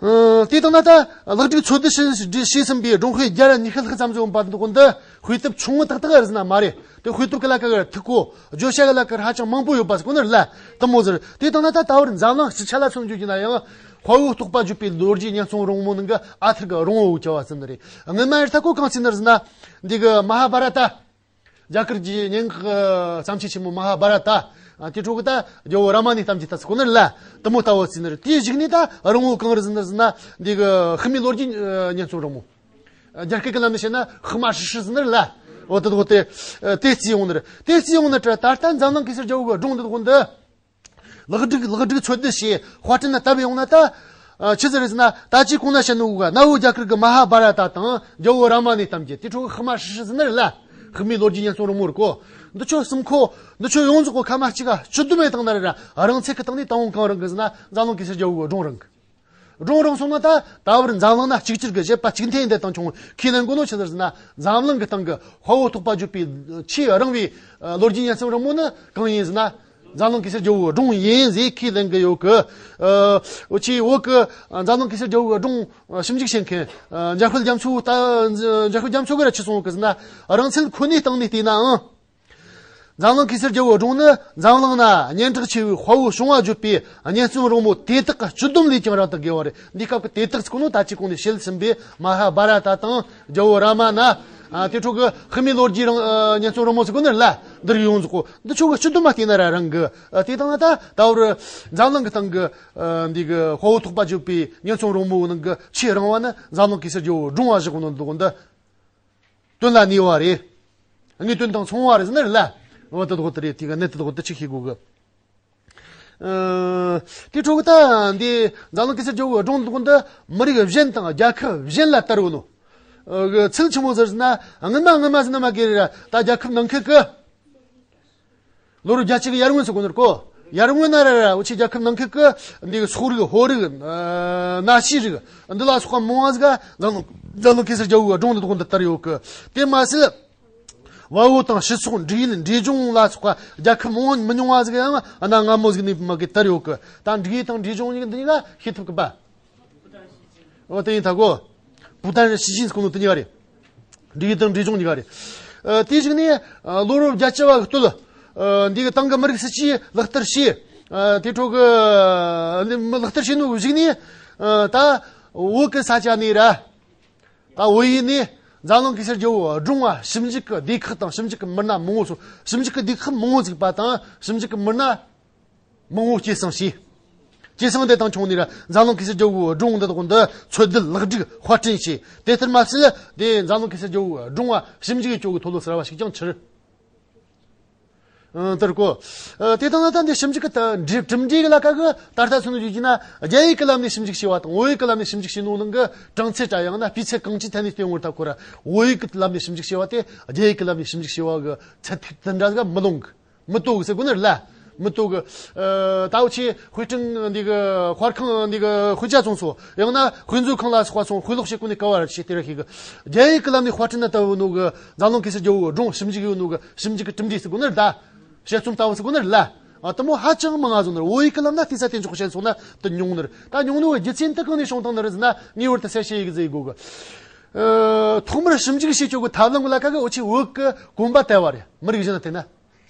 ཨ། དེ་དང་ན་ད་ལེགས་སྒྲིག་འཚོལ་སྡུད་བྱས་བྱས་ཟིན་པའི་སྒྲུང་དཔེ་བརྒྱ་ར་ཉི་ཤུ་ལྷག་ཙམ་ཟིག་ཡོད་པ་འདི་གོ་འདི་དཔེ་དེབ་ཆུང་ངུ་ཏག་ཏག་རེད་ཟེར་ན་མ་རེད། དེ་དཔེ་དེབ་ཀྱི་ལ་ཁ་གི་ཐིག་གོ་བརྗོད་བྱ་གི་ལ་ཁ་ཧ་ཅང་མང་པོ་ཡོད་པ་ཟིག་གོ་ནི་རེད་ལ། དེ་མོ་ཟེར། དེ་དང་ན་ད་ད་བར་འཛམ་གླིང་སྤྱི་ཆ་ལ་མཚོན་བརྗོད་རྒྱུ་ན་ཡང་། དཔའ་བོའི་རྟོགས་པ་བརྗོད་པའི་ལོ་རྒྱུས་སྙན་རྩོམ་རིང་མོ་ནང་གི་ཨ་ཐུར་གི་རིང་བོ་བྱ་བ་ཟེར་ནི་རེད། སྔོན་མ་ཡར་ཐག་གོ་གང་ཟེར་ནི་རེད་ཟེར་ན། འདི་གི་མ་ཧཱ་བྷ་ར་ཏ། རྒྱ་གར་གྱི་སྙན་ངག་གི་བརྩམས་ཆོས་ཆེན་མོ་མ་ཧཱ་བྷ་ར་ཏ། ཨ། དེ་འཕྲོ་གི་ད་རྒྱལ་པོ་རཱ་མ་ཎའི་གཏམ་རྒྱུད་ད་ཟེར་གོ་ནི་རེད་ལ། དེ་མོ་ལྟ་བུ་ཟེར་ནི་རེད། དེའི་གཞུག་ནས་ད་རིང་བོ་གང་རེད་ཟེར་ནི་རེད་ཟེར་ན། འདི་གི་བཤད་མའི་ལོ་རྒྱུས་སྙན་རྩོམ་རིང་མོ། རྒྱ་སྐད་ཀྱི་ལམ་ནས་བཤད་ན་ཧི་མ་ཧྲི་ཧྲི་ཟེར་ནི་རེད་ལ། འོ་དེ་དག་དེ། དེ་བརྩིས་ཡོང་ནི་རེད། དེ་བརྩིས་ཡོང་ནི་རེད། ད་ལྟ་འཛམ་གླིང་གེ་སར་རྒྱལ་པོ་གི་སྒྲུང་འདི་དག་འདི། ལེགས་སྒྲིག་ལེགས་སྒྲིག་འཚོལ་སྡུད་བྱས་དཔར་སྐྲུན་ལ་བཏབ་ཡོང་ན་ད། ཨ། ཆི་ཟིག་རེད་ཟེར་ན། ད་ཅི་གོང་ན་བཤད་ནོ་གི་གནའ་བོའི་རྒྱ་གར་གི་མ་ཧཱ་བྷ་ར་ཏ་དང་རྒྱལ་པོ་རཱ་མ་ཎའི་གཏམ་རྒྱུད་དེ་འཕྲོ་གི་ཧི་མ་ཧྲི་ཧྲི་ཟེར་ནི་རེད་ལ། བཤད་མའི་ལོ་རྒྱུས་སྙན་རྩོམ་རིང་མོ་རེད་གོ། འདི་ཆོ་གསུམ་ཁོ། འདི་ཆོ་ཡོངས་རྫོགས་གོ་ཁ་མ་གཅིག་ག་སྤྱི་བསྡོམས་བཏང་ན་རེད་ར། རང་ཚད་ཀྱི་སྟེང་ནས་དང་པོ་གང་རིང་གི་ཟེར་ན་འཛམ་གླིང་གེ་སར་རྒྱལ་པོ་གི་སྒྲུང་རིང་གི། སྒྲུང་རིང་སོང་ན་ད་ད་བར་འཛམ་གླིང་ན་གཅིག་གྱུར་གྱི་བཞེད་པ་གཅིག་མཐུན་ཡིན་དེ་དང་ཁྱོད་ཁས་ལེན་དགོས་ནོ་ཆི་ཟེར་ཟེར་ན། འཛམ་གླིང་གི་སྟེང་གི་དཔའ་བོ་ཐོགས་པ་བརྗོད་པའི་ཆེས་རིང་བའི་ལོ་རྒྱུས་སྙན་རྩོམ་རིང་མོ་ནི་གང་ཡིན་ཟེར་ན། འཛམ་གླིང་གེ་སར་རྒྱལ་པོའི་སྒྲུང་ཡིན་ཟེར་ཁས་ལེན་གི་ཡོད་གི། འུ་ཆེ་བོད་གི་འཛམ་གླིང་གེ་སར་རྒྱལ་པོའི་སྒྲུང་ཞིབ་འཇུག་བྱེད་མཁན་འཇམ་དཔལ་རྒྱ་མཚོ་ད་འཇམ་དཔལ་རྒྱ་མཚོ་གི་ར་ཆི་གསུངས་གི་ཟེར་ན། རིང་ཚད་ཁོ་ནའི་སྟེང་ནས་བལྟས་ནའང་། འཛམ་གླིང་གེ་སར་རྒྱལ་པོའི་སྒྲུང་ནི་འཛམ་གླིང་ན་སྙན་གྲགས་ཆེ་བའི་དཔའ་བོ་བྱུང་བ་བརྗོད་པའི་སྙན་རྩོམ་རིང་མོ་དེ་དག་གི་སྤྱི་སྡོམ་ལས་ཀྱང་རབ་ཏུ་དགེ་བ་རེད། འདི་སྐབས་ཀྱི་དེ་དག་ཟེར་གོ་ནོ་ད་ཅི་གོང་ནས་བཤད་ཟིན་པའི་མ་ཧཱ་བྷ་ར་ཏ་དང་རྒྱལ་པོ་རཱ་མ་ན། ཨ་དེ་ཕྲུ་གུ་ཧི་མའི་ལོ་རྒྱུས་རིང་ཨ་སྙན་རྩོམ་རིང་མོ་ཟེར་གོ་ནི་ལ་འདིར་ཡོང་ཟིག་གོ། འདི་ཕྲུ་གུ་སྤྱི་སྡོམ་མ་བལྟས་ན་ར་རིང་གི། ཨ་དེ་དང་ན་ད་ད་བར་འཛམ་གླིང་གི་སྟེང་གི་ཨ་འདི་གི་དཔའ་བོ་ཐོགས་པ་བརྗོད་པའི་སྙན་རྩོམ་རིང་མོའི་ནང་གི་ཆེས་རིང་བ་ནི་འཛམ་གླིང་གེ་སར་རྒྱལ་པོའི་སྒྲུང་བ་བཞག་གོ་ནོ་འདུག་འདི། དོན་ལ་གནས་པ་རེད། དངོས་དོན་དང་མཚུངས་པ་རེད་ཟེར་ན་རེད་ལ། འོ་དེ་དག་དེ་རེད། དེ་ག་གནད་དེ་དག་དེ་ཆི་ཤེས་དགོས་གི། ཨ་དེ་ཕྲུ་གུ་ད་འདི་འཛམ་གླིང་གེ་སར་རྒྱལ་པོའི་སྒྲུང་འདི་དག་འདི་མི་རིགས་གཞན་དང་རྒྱལ་ཁབ་གཞན་ལ་དར་ཡོད་ནོ། ཨ་གི་ཚུལ་ཆི་མོ་ཟེར་ན། སྔོན་མ་སྔོན་མ་ཟེར་ན་མ་གི་རེད་ར། ད་རྒྱལ་ཁབ་ནང་ཁུལ་གི་ལོ་རབས་བརྒྱད་ཅུ་གི་ཡར་སྔོན་ཟེར་གོ་ནོ་གོ། ཡར་སྔོན་ན་ར་ར་འུ་ཆེ་རྒྱལ་ཁབ་ནང་ཁུལ་གི་འདི་གི་སོག་རིགས་ཧོར་རིགས་ཨ་གནའ་ཤུལ་རིགས་འདི་ལ་སོགས་པ་མང་བ་ཟིག་ག་འཛམ་གླིང་འཛམ་གླིང་གེ་སར་རྒྱལ་པོའི་སྒྲུང་འདི་དག་འདི་དར་ཡོད་གི། དེ་མ་ཟད། དཔའ་བོ་དང་སྤྱི་ཚོགས། འབྲུག་ཡུལ་འབྲས་ལྗོངས་ལ་སོགས་པ་རྒྱལ་ཁབ་མང་མི་ཉུང་བ་ཟིག་ཡང་གནའ་སྔ་མོ་ཟིག་ནས་མ་གི་དར་ཡོད་གི། ད་འབྲུག་ཡུལ་དང་འབྲས་ལྗོངས་གཉིས་འདི་གཉིས་ཀ་ཤེས་ཐུབ་གི་པ། འོ་དེ་ཡིན་ད་གོ། བུ་ཏན་རེ་ཤི་ཤིན་སྐུ་ནོ་དེ་གཉིས་ཀ་རེད། འབྲུག་ཡུལ་དང་འབྲས་ལྗོངས་གཉིས་ཀ་རེད། ཨ་དེ་ཞིག་ནས་ཨ་ལོ་རབས་བརྒྱད་ཅུ་བ་གི་སྟོད། ཨ་འདི་གི་ཏང་གི་མི་རིགས་སྲིད་ཇུས་ལག་བསྟར་བྱས། ཨ་དེ་ཕྲུ་གུ་ཨ་ལག་བསྟར་བྱས་ནོ་གཞུག་ནས་ཨ་ད་བོད་གི་ས་ཆ་ནས་ར། ད་བོད་ཡུལ་ནས་འཛམ་གླིང་གེ་སར་རྒྱལ་པོའི་སྒྲུང་བ་ཞིབ་འཇུག་གི་སྡེ་ཁག་དང་ཞིབ་འཇུག་གི་མི་སྣ་མང་བོ་སོང་། ཞིབ་འཇུག་གི་སྡེ་ཁག་མང་བོ་བཙུགས་པ་དང་ཞིབ་འཇུག་གི་མི་སྣ་མང་བོ་སྐྱེད་སྲིང་བྱས། སྐྱེད་སྲིང་དེ་དང་ཁྱོན་ནས་ར་འཛམ་གླིང་གེ་སར་རྒྱལ་པོའི་སྒྲུང་འདི་དག་འདི་འཚོལ་བསྡུ་ལེགས་སྒྲིག་དཔར་སྐྲུན་བྱས། དེ་ལྟར་མ་ཟད་དེ་འཛམ་གླིང་གེ་སར་རྒྱལ་པོའི་སྒྲུང་བ་ཞིབ་འཇུག་བྱེད་རྒྱུ་གི་མཐོ་སློབ་གསར་བ་ཞིག་ཀྱང་ཕྱིར། ཨ་དེར་གོ། ཨ་དེ་དང་ན་ད་འདི་ཞིབ་འཇུག་གི་ད་འབྲི་གྲུབ་འབྲས་གི་ལ་ཁ་གི་ད་ལྟ་སོང་ནས་ཞུ་རྒྱུ་ན། རྒྱ་ཡིག་གི་ལམ་ནས་ཞིབ་འཇུག་བྱས་པ་དང་བོད་ཡིག་གི་ལམ་ནས་ཞིབ་འཇུག་བྱས་ནོ་ནང་གི་གྲངས་ཚད་འདྲ་ཡང་ན་སྤུས་ཚད་གང་ཅིའི་ཐད་ནས་བལྟས་ཡོང་བར་ཐག་གོ་ར། བོད་ཡིག་གི་ལམ་ནས་ཞིབ་འཇུག་བྱས་པ་དེ་རྒྱ་ཡིག་གི་ལམ་ནས་ཞིབ་འཇུག་བྱས་པ་གི་ཚད་ཐིག་དེ་འདྲ་ཟིག་མི་ལོངས་གི། མི་ལྟོ་གི་ཟེར་གོ་ནི་རེད་ལ། མི་ལྟོ་གི། ཨ་ད་འུ་ཆེ་དཔེ་སྐྲུན་འདི་གི་དཔར་ཁང་འདི་གི་དཔེ་ཆ་ཚོང་སོ་ཡང་ན་དཔེ་མཛོད་ཁང་ལ་སོགས་པ་སོང་དཔེ་ཀློག་བྱེད་གོ་ནི་ག་བ་ར་ཆེ་དེ་ར་ཤེས་གི། རྒྱ་ཡིག་གི་ལམ་ནས་དཔར་སྐྲུན་ན་ལྟ་བུ་ནོ་གི་འཛམ་གླིང་གེ་སར་རྒྱལ་པོའི་སྒྲུང་ཞིབ་འཇུག་ཡོད་ནོ་གི་ཞིབ་འཇུག་གི་གྲུབ་འབྲས་ཟེར་གོ་ནི་རེད་ད། དཔྱད་རྩོམ་ལྟ་བུ་ཟེར་གོ་ནི་རེད་ལ། ཨ་དེ་མོ་ཧ་ཅང་མང་ང་བཟོ་ནི་རེད། བོད་ཡིག་གི་ལམ་ན་ལྟོས་ས་དེ་འཇོག་བྱས་སོང་ན་དེ་ཉུང་ནི་རེད། ད་ཉུང་ནོ་གི་རྒྱུ་མཚན་དེ་གང་ནས་བྱུང་བཏང་ནི་རེད་ཟེར་ན་ངེས་པར་དུ་གསལ་བཤད་ཡིག་ཟེར་དགོ་གི། ཨ་ཐོག་མར་ཞིབ་འཇུག་བྱེད་རྒྱུ་གི་ཐབས་ལམ་གི་ལ་ཁ་གི་འུ་ཆེ་བོད་གི་གོམ་པ་བལྟ་བ་རེད། མི་རིགས་གཞན་ལ་བལྟས་ན།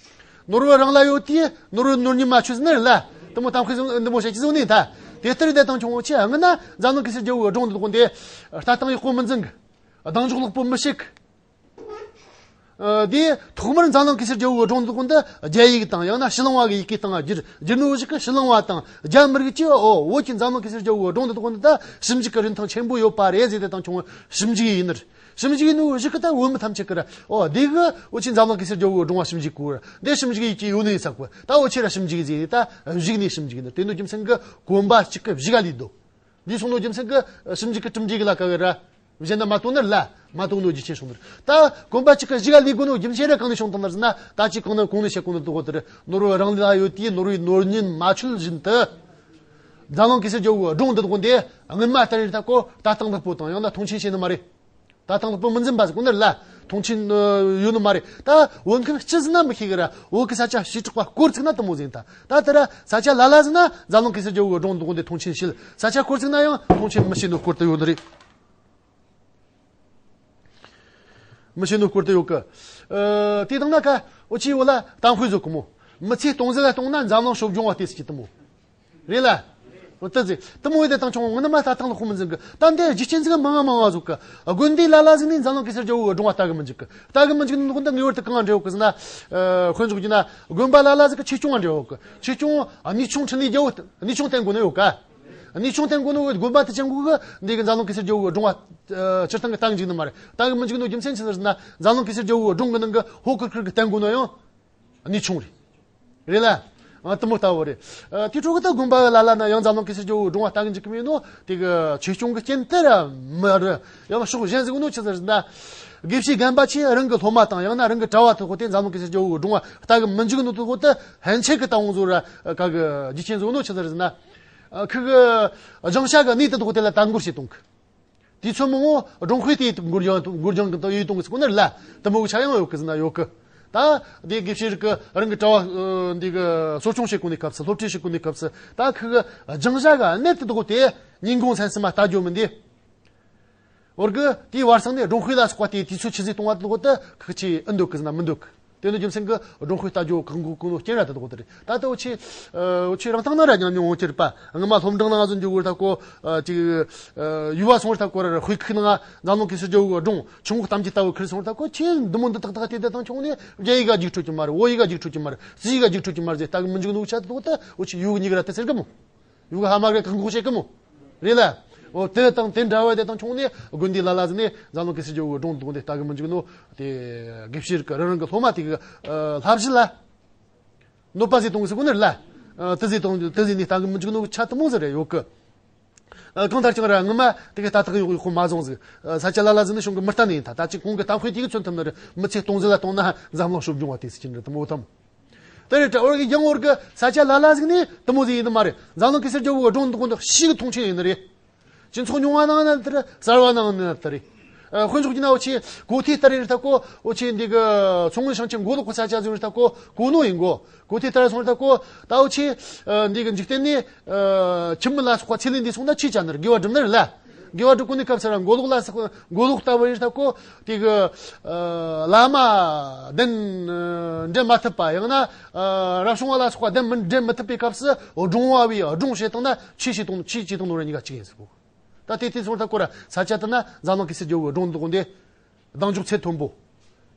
ནོར་བུ་རང་ལ་ཡོད་དེ་ནོར་བུ་ནོར་ཉིན་མ་ཆོད་ཟེར་ནི་རེད་ལ། དེ་མོ་གཏམ་དཔེ་ཟིག་འདི་མོ་བཤད་ཀྱི་ཟིག་ནི་ད། དེ་ལྟར་བསྡད་དང་ཁྱོད་འུ་ཆེ་སྔ་ན་འཛམ་གླིང་གེ་སར་རྒྱལ་པོའི་སྒྲུང་འདི་དགོན་དེ་ལྟ་སྟངས་ཡག་པོ་མི་འཛིན་གི། གདེང་འཇོག་ལེགས་པོ་མི་བྱེད་གི། ཨ་དེ་ཐོག་མར་འཛམ་གླིང་གེ་སར་རྒྱལ་པོའི་སྒྲུང་འདི་དགོན་དེ་རྒྱ་ཡིག་དང་ཡང་ན་ཕྱི་གླིང་བ་གི་ཡི་གེ་སྟེང་བསྒྱུར་བསྒྱུར་ནོ་གཞུག་གི་ཕྱི་གླིང་བ་དང་རྒྱ་མི་རིགས་ཀྱིས་ཨོ་བོད་ཀྱི་འཛམ་གླིང་གེ་སར་རྒྱལ་པོའི་སྒྲུང་འདི་དགོན་དེ་ད་ཞིབ་འཇུག་གི་རིན་ཐང་ཆེན་པོ་ཡོད་པ་རེད་ཟེར་ཏེ་དང་ཁྱོད་ཞིབ་འཇུག་ཡིན་ནི་རེད། ཞིབ་འཇུག་ཡིན་ནོ་གཞུག་གི་ད་བོད་མི་ཐམས་ཅད་ཀྱིས་ར་ཨོ་དེ་གི་འུ་ཆེ་འཛམ་གླིང་གེ་སར་རྒྱལ་པོའི་སྒྲུང་བ་ཞིབ་འཇུག་གོ་ར། འདི་ཞིབ་འཇུག་ཡིག་ཅིག་ཡོད་ནི་ཡིན་ས་གོ། ད་འུ་ཆེ་ར་ཞིབ་འཇུག་ཡིན་ཟེར་ད་གཞུག་ནས་ཞིབ་འཇུག་ཡིན་ནི་རེད། དེ་ནོ་རྒྱུ་མཚན་གི་གོམ་པ་གཅིག་གི་བཞི་ག་ལུས་དོ། འདི་སོང་ནོ་རྒྱུ་མཚན་གི་ཞིབ་འཇུག་གི་གྲུབ་འབྲས་གི་ལ་ཁ་གི་ར། གཞན་ན་མ་གཏོགས་ནི་རེད་ལ། མ་གཏོགས་ནོ་རྒྱུ་རྐྱེན་བྱུང་ནི་རེད། ད་གོམ་པ་གཅིག་གི་བཞི་ག་ལུས་དགོས་ནོ་རྒྱུ་མཚན་ར་གང་ནས་བྱུང་བཏང་ནི་རེད་ཟེར་ན། ད་ཅི་གང་ན་གོང་ནས་བཤད་གོ་ནོ་དེ་གོ་དེ་རེད། ནོར་བུ་རང་ལ་ཡོད་དེ་ནོར་བུའི་ནོར་ཉིན་མ་ཆོད་བཞིན་དུ། འཛམ་གླིང་གེ་སར་རྒྱལ་པོའི་སྒྲུང་འདི་དགོན་དེ་སྔོན་མ་ལྟར་རེད་ད་གོ། ལྟ་སྟངས་ལེགས་པོ་དང་ཡང་ན་མཐོང་ཆེན་བྱེད་ནི་མ་རེད། ལྟ་སྟངས་ལེགས་པོ་མི་འཛིན་པ་ཟེར་གོ་ནི་རེད་ལ། མཐོང་ཆེན་ཡོད་ནི་མ་རེད། ད་བོད་མཁན་སྤྱི་ཟིན་ན་མི་ཤེས་གི་ར། བོད་གི་ས་ཆ་བྱེ་བྲག་པ་སྐོར་ཚིག་ན་དེ་མོ་ཟིན་ད། ད་དེ་ར་ས་ཆ་ལ་ལ་ཟིན་ན་འཛམ་གླིང་གེ་སར་རྒྱལ་པོའི་སྒྲུང་འདི་དགོན་དེ་མཐོང་ཆེན་བྱེད། ས་ཆ་སྐོར་ཚིག་ན་ཡང་མཐོང་ཆེན་མི་བྱེད་ནོ་སྐོར་དུ་ཡོད་ནི་རེད། མི་བྱེད་ནོ་སྐོར་དུ་ཡོད་གི། ཨ་དེ་དང་ན་ཀ་འུ་ཆེ་བོད་ལ་གཏམ་དཔེ་བཟོ་གི་མོ། མི་ཚེ་སྟོང་ཟད་ལ་གཏོང་ན་འཛམ་གླིང་ཞོ་སྦྱོང་བ་ལྟོས་ཟེར་གི་དེ་མོ། རེད་ལ། འོ་ད་ཟེར་དེ་མོ་ཡོད་དེ་དང་ཆུང་ངུ་ནི་མ་ལྟ་སྟངས་ལེགས་པོ་མི་འཛིན་གི། ད་འདི་རྒྱུ་རྐྱེན་ཟིག་མང་ང་མང་ང་བཟོ་གི། དགོན་སྡེ་ལ་ལ་ཟིག་ནས་འཛམ་གླིང་གེ་སར་རྒྱལ་པོའི་སྒྲུང་བ་ལྟ་གི་མི་འཇུག་གི། ལྟ་གི་མི་འཇུག་ནི་འདི་ངེས་པར་དུ་གང་འབྲེལ་ཡོད་གི་ཟེར་ན། ཨ་དཔེ་འཇོག་རྒྱུ་ན་དགོན་པ་ལ་ལ་ཟིག་གི་ཆོས་སྐྱོང་ང་འབྲེལ་ཡོད་གི། ཆོས་སྐྱོང་གནས་ཆུང་ཁྲི་ལས་རྒྱལ་པོ་གནས་ཆུང་བསྟེན་དགོས་ནི་ཡོད་ག། གནས་ཆུང་བསྟེན་དགོས་ནི་དགོན་པ་དེ་ཅང་དགོས་གི། འདི་གི་འཛམ་གླིང་གེ་སར་རྒྱལ་པོའི་སྒྲུང་བ་ཨ་སྤྱིར་བཏང་གི་ལྟ་གི་འཇུག་ནི་མ་རེད། ལྟ་གི་མི་འཇུག་ནི་རྒྱུ་མཚན་ཆི་ཟེར་ཟེར་ན། འཛམ་གླིང་གེ་སར་རྒྱལ་པོའི་སྒྲུང་གི་ནང་གི་ཧོ་ཀིར་ཀིར་གི་བསྟེན་དགོས་ནོ་ཡང་གནས་ཆུང་རེད། རེད་ལ། ཨ་དེ་མོ་ལྟ་བུ་རེད། ཨ་དེ་འཕྲོ་གི་ད་དགོན་པ་ལ་ལ་ན་ཡང་འཛམ་གླིང་གེ་སར་རྒྱལ་པོའི་སྒྲུང་བ་ལྟ་གི་འཇུག་གི་མེད་ནོ་དེ་གི་ཆོས་སྐྱོང་གི་རྐྱེན་དེ་ར་མ་རེད། ཡང་ཕྱོགས་གཞན་ཟིག་ནོ་ཆི་ཟེར་ན། དགེ་བཤེས་རྒན་པ་ཆེ་རང་གི་སློབ་མ་དང་ཡང་ན་རང་གི་གྲྭ་བ་དེ་ཁོ་དེ་འཛམ་གླིང་གེ་སར་རྒྱལ་པོའི་སྒྲུང་བ་ལྟ་གི་མི་འཇུག་ནོ་དེ་ཁོ་དེ་ཧན་ཆད་གི་ལྟ་བུ་ཟོ་ར་ག་གི་རྒྱུ་རྐྱེན་ཟིག་ནོ་ཆི་ཟེར་ན། ཨ། ཁི་གི་སྦྱང་བྱ་གི་གནས་དེ་དག་དེ་ལ་དར་འགོར་བྱེད་གཏོང་གི། དུས་ཚོད་མང་བོ་སྒྲུང་དཔེ་དེ་འགོར་སྦྱང་འགོར་སྦྱང་གི་ཡོད་གཏོང་གི་ཟེར་གོ་ནི་རེད་ལ། དེ་མོ་གི་ཆ་ཡང་ཡོད་གི་ཟེར་ན་ཡོད་གི། ད་དེ་དགེ་བཤེས་རིགས་ཀྱི་རང་གི་གྲྭ་བ་འདི་གི་གསོ་སྐྱོང་བྱེད་གོ་ནི་སྐབས་སུ། སློབ་ཁྲིད་བྱེད་གོ་ནི་སྐབས་སུ། ད་ཁི་གི་སྦྱང་བྱ་གི་གནས་དེ་དག་དེ་ཉིན་གུང་མཚན་གསུམ་མ་ལྟ་རྒྱུ་མིན་དེ། འོར་གི་དེའི་བར་སང་ནས་སྒྲུང་དཔེ་ལ་སོགས་པ་དེའི་དུས་ཚོད་ཆུད་ཟོས་གཏོང་བ་དེ་དག་དེ་ཁག་ཆེ་ཨེ་འདུག་གི་ཟེར་ན་མི་འདུག་གི། དེ་ནི་རྒྱུ་མཚན་གྱིས་སྒྲུང་དཔེ་ལྟ་རྒྱུ་བཀག་འགོག་གི་རྐྱེན་ར་དེ་དག་དེ་རེད། ད་ལྟ་འུ་ཆོས་ཨ་འུ་ཆོས་རང་ཐང་ན་ར་ཉམས་མྱོང་འོང་གི་རེད་པ། སྔོན་མ་སློབ་འབྲིང་ནང་ང་ཚོ་འགྱོ་གི་རེད་ད་གོ། ཨ་ཅིག་ཨ་ཡུལ་བ་སོང་རེད་ད་གོ། ར་ར་དཔེ་ཁུག་ནང་འཛམ་གླིང་གེ་སར་རྒྱལ་པོའི་སྒྲུང་ཆུང་ངུ་གཏམ་རྒྱུད་ལྟ་བུ་ཁུར་སོང་རེད་ད་གོ། ཁྱེད་འདི་མོ་འདི་དག་དག་དེ་དེ་དང་ཆུང་ནས་རྒྱ་ཡིག་ག་རྒྱུགས་འཕྲོད་ཀྱི་མ་རེད། བོད་ཡིག་ག་རྒྱུགས་འཕྲོད་ཀྱི་མ་རེད། རྩིས་ཡིག་ག་རྒྱུགས་འཕྲོད་ཀྱི་མ་རེད་ཟེར་ལྟ་གི་མི་འཇུག་ནོ་ཆ་དེ་དག་དེ་འུ་ཆོས་ཡུལ་གི་མྱིག་ར་དེ་ཟེར་གི་མོ། ཡུལ་གི་ཧ་མ་གི་བཀག་འགོག་བྱེད་གི་མོ། རེད་ལ། འོ་དེ་དང་དེ་འདྲ་བ་དེ་དང་ཆུང་ནས་དགོན་སྡེ་ལ་ལ་ཟིག་ནས་འཛམ་གླིང་གེ་སར་རྒྱལ་པོའི་སྒྲུང་དག་དེ་ལྟ་གི་མི་འཇུག་ནོ། དེ་དགེ་བཤེས་རིགས་ཀྱི་རང་རང་གི་སློབ་མ་དེ་གི་ཨ་བསླབ་གཞི་ལ་གནོད་པ་ཟིག་གཏོང་གི་ཟེར་གོ་ནི་རེད་ལ། ཨ་དེ་ཟིག་གཏོང་དེ་ཟིག་ནས་ལྟ་གི་མི་འཇུག་ནོ་ཆ་དེ་མོ་ཟིག་རེད་ཡོད་གི། ཨ་གང་ལྟར་ཀྱང་ར་ངོ་མ་དེ་གི་ལྟ་ཐག་ཡོག་ཡོག་མ་བཟུང་ཟིག། ཨ་ས་ཆ་ལ་ལ་ཟིག་ནས་བྱུང་གི་མི་ལྟ་ནི་ཡིན། ད་ད་ཅིག་གོང་གི་གཏམ་དཔེ་དེ་གི་མཚོན་ཐུབ་ནི་རེད། མི་ཚེ་སྟོང་ཟད་ལ་གཏོང་ན་འཛམ་གླིང་ཤོབ་སྦྱོང་བ་དེ་ཟིག་ཅིག་རེད། དེ་མོ་དང་། དེ་རེད་དྲ། འོར་གི་ཡང་འོར་གི་ས་ཆ་ལ་ལ་ཟིག་ནས་དེ་མོ་ཟིག་ཡིན་ནི་མ་རེད། འཛམ་གླིང་གེ་སར་རྒྱལ་པོའི་སྒྲུང་འདི་ཀུན་ཏུ་ཞིག་མཐོང་ཆེན་ཡིན་ནི་རེད། སྤྱི་ཚོགས་ཉུང་བ་ནང་ན་དེ་རེད། གསར་བ་ནང་ན་དེ་རེད། ཨ་དཔེ་འཇོག་རྒྱུ་ན་འུ་ཆོས་གོ་ཐོས་ལྟར་རེད་ད་གོ། འུ་ཆོས་འདི་གི་མཚོ་སྔོན་ཞིང་ཆེན་མགོ་ལོག་གི་ས་ཆ་ཟིག་རེད་ད་གོ། གོ་ནོ་ཡིན་གོ། གོ་ཐོས་ལྟར་སོང་རེད་ད་གོ། ད་འུ་ཆོས་ཨ་འདི་གི་འཇིག་རྟེན་ནས་ཨ་ཁྱིམ་མི་ལ་སོགས་པ་ཚེ་ལས་འདས་སོང་ན་ཆོས་བཅའ་ནི་རེད། དགེ་བ་སྒྲུབ་ནི་རེད་ལ། དགེ་བ་སྒྲུབ་གོ་ནི་སྐབས་སུ་ར་མགོ་ལོག་ལ་སོགས། མགོ་ལོག་ལྟ་བུ་ཡིན་ད་གོ། དེ་གི་ཨ་བླ་མ་གདན་ཨ་འདྲེན་མ་ཐུབ་པ། ཡང་ན་ཨ་རབ་བྱུང་བ་ལ་སོགས་པ་གདན་མི་འདྲེན་མི་ཐུབ་པའི་སྐབས་སུ་སྒྲུང་བ་བས་སྒྲུང་བྱེད་སྟངས་ན་ཆོས་བྱེད་སྟངས། ཆོས་བྱེད་སྟངས་ནོ་ར་གཉིས་ཀ་གཅིག་ཡིན་ཟེར་གོ། ད་དེ་དེ་སོང་ད་གོ་ར་ས་ཆ་དེ་ན་འཛམ་གླིང་གེ་སར་རྒྱལ་པོའི་སྒྲུང་འདི་ཀུན་དེ་གདེང་འཇོག་ཚད་མཐོན་པོ།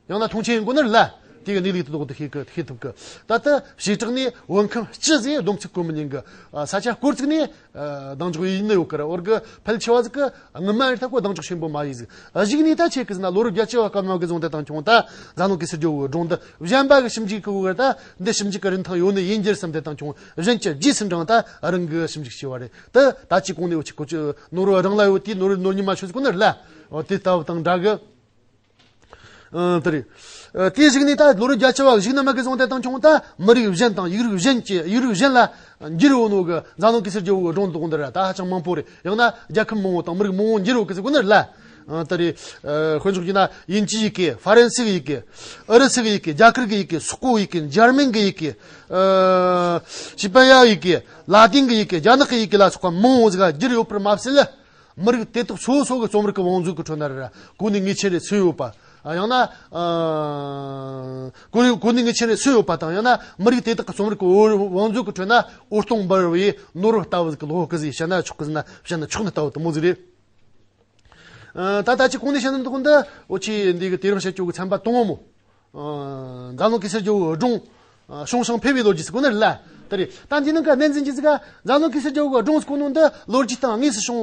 ཡང་ན་མཐོང་ཆེན་ཡིན་དགོས་ནི་རེད་ལ། དེ་གི་གནས་ལུགས་དེ་དག་དེ་ཤེས་གི་ཤེས་ཐུབ་གི། ད་ལྟ་བྱེ་བྲག་ནས་བོད་ཁམས་སྤྱི་ཟེར་སྡོམ་ཚིག་གོ་མི་ཉན་གི། ཨ་ས་ཆ་སྐོར་ཅིག་ནས་ཨ་གདེང་འཇོག་ཡིན་ནི་ཡོད་གི་ར། འོར་གི་ཕལ་ཆེ་བ་ཟིག་གི་སྔོན་མ་ཡིན་ད་གོ་གདེང་འཇོག་ཆེན་པོ་མ་ཡིན་ཟིག། ཨ་གཞུག་ནས་ད་ཆེ་གི་ཟེར་ན་ལོ་རབས་བརྒྱད་ཅུ་བ་སྐབས་ནང་གི་བཟུང་དེ་དང་ཁྱོང་ད་འཛམ་གླིང་གེ་སར་རྒྱལ་པོའི་སྒྲུང་འདི་གཞན་པ་གི་ཞིབ་འཇུག་གི་བར་ད་འདི་ཞིབ་འཇུག་གི་རིན་ཐང་ཡོད་ནི་ཡིན་རྒྱུ་བསམ་དེ་དང་ཁྱོང་གཞན་གྱི་རྗེས་སུ་འབྲངས་ད་རང་གི་ཞིབ་འཇུག་བྱས་པ་རེད། ད་ད་ཅི་གོང་ནས་འུ་ཆོས་གོ་ཆོད་ནོར་བུ་རང་ལ་ཡོད་དེ། ནོར་བུ་ནོར་ཉི་མ་ཤོད་ཟེར་གོ་ནི་རེད་ལ། འོ་དེ་ལྟ་བུ་དང་འདྲ་གི། ཨ་དེ་རེད། ཨ་དེའི་གཞུག་ནས་ད་ལོ་རབས་བརྒྱད་ཅུ་བ་གཞུག་ན་མ་གི་བཟུང་དེ་དང་ཁྱོང་ད་མི་རིགས་གཞན་དང་ཡིག་རིགས་གཞན་གྱི་ཡིག་རིགས་གཞན་ལ་འགྱུར་ཡོད་ནོ་གི་འཛམ་གླིང་གེ་སར་རྒྱལ་པོའི་སྒྲུང་དེ་དག་འདི་ར་ད་ཧ་ཅང་མང་པོ་རེད། ཡང་ན་རྒྱལ་ཁབ་མང་བོ་དང་མི་རིགས་མང་བོ་འགྱུར་ཡོད་གི་ཟེར་གོ་ནི་རེད་ལ། ཨ་དེ་རེད། ཨ་དཔེ་འཇོག་རྒྱུ་ན་དབྱིན་ཇིའི་ཡི་གེ། ཧྥ་རན་སིའི་ཡི་གེ། ཨུ་རུ་སུའི་ཡི་གེ། རྒྱ་གར་གི་ཡི་གེ། སོག་པོའི་ཡི་གེ། འཇར་མན་གི་ཡི་གེ། ཨ་སི་པན་ཡ་ཡི་གེ། ལ་ཏིན་གི་ཡི་གེ། རྒྱ་ནག་གི་ཡི་གེ་ལ་སོགས་པ་མང་བོ་ཟིག་ག་འགྱུར་ཡོད་པར་མ་ཟད། མི་རིགས་དེ་དག་སོ་སོ་གི་རྩོམ་རིག་གི་བང་མཛོད་ཀྱི་ཁྲོད་ན་ར་གོ་གནས་ངེས་ཅན་རེ་སུ་ཡོད་པ། ཡང་ན་ཨ་གོ་གོ་གནས་ངེས་ཅན་རེ་སུ་ཡོད་པ་དང་། ཡང་ན་མི་རིགས་དེ་དག་གི་རྩོམ་རིག་གི་འོ་བང་མཛོད་ཀྱི་ཁྲོད་ན་འོད་སྟོང་འབར་བའི་ནོར་བུ་ལྟ་བུ་ཟིག་གི་ལོ་གི་ཟིག་བཤད་ན་ཆོག་གི་ཟེར་ན་བཤད་ན་ཆོག་ནི་ལྟ་བུ་དེ་མོ་ཟིག་རེད། ཨ་ད་ད་ཅི་གོང་ནས་བཤད་ནི་འདུག་འདི་འུ་ཆོས་འདི་གི་དེ་རིང་བཤད་རྒྱུ་གི་ཚན་པ་དང་པོ་མོ། ཨ་འཛམ་གླིང་གེ་སར་རྒྱལ་པོའི་སྒྲུང་། ཨ་བྱུང་ཞིང་འཕེལ་བའི་ལོ་རྒྱུས་ཟེར་གོ་ནི་རེད་ལ། དེ་རེད། ད་འདི་ནང་གི་གནད་འཛིན་གྱི་ཟིག་ག་འཛམ་གླིང་གེ་སར་རྒྱལ་པོའི་སྒྲུང་ཟེར་གོ་ནོ་འདི་ལོ་རྒྱུས་དང་དངོས་སུ་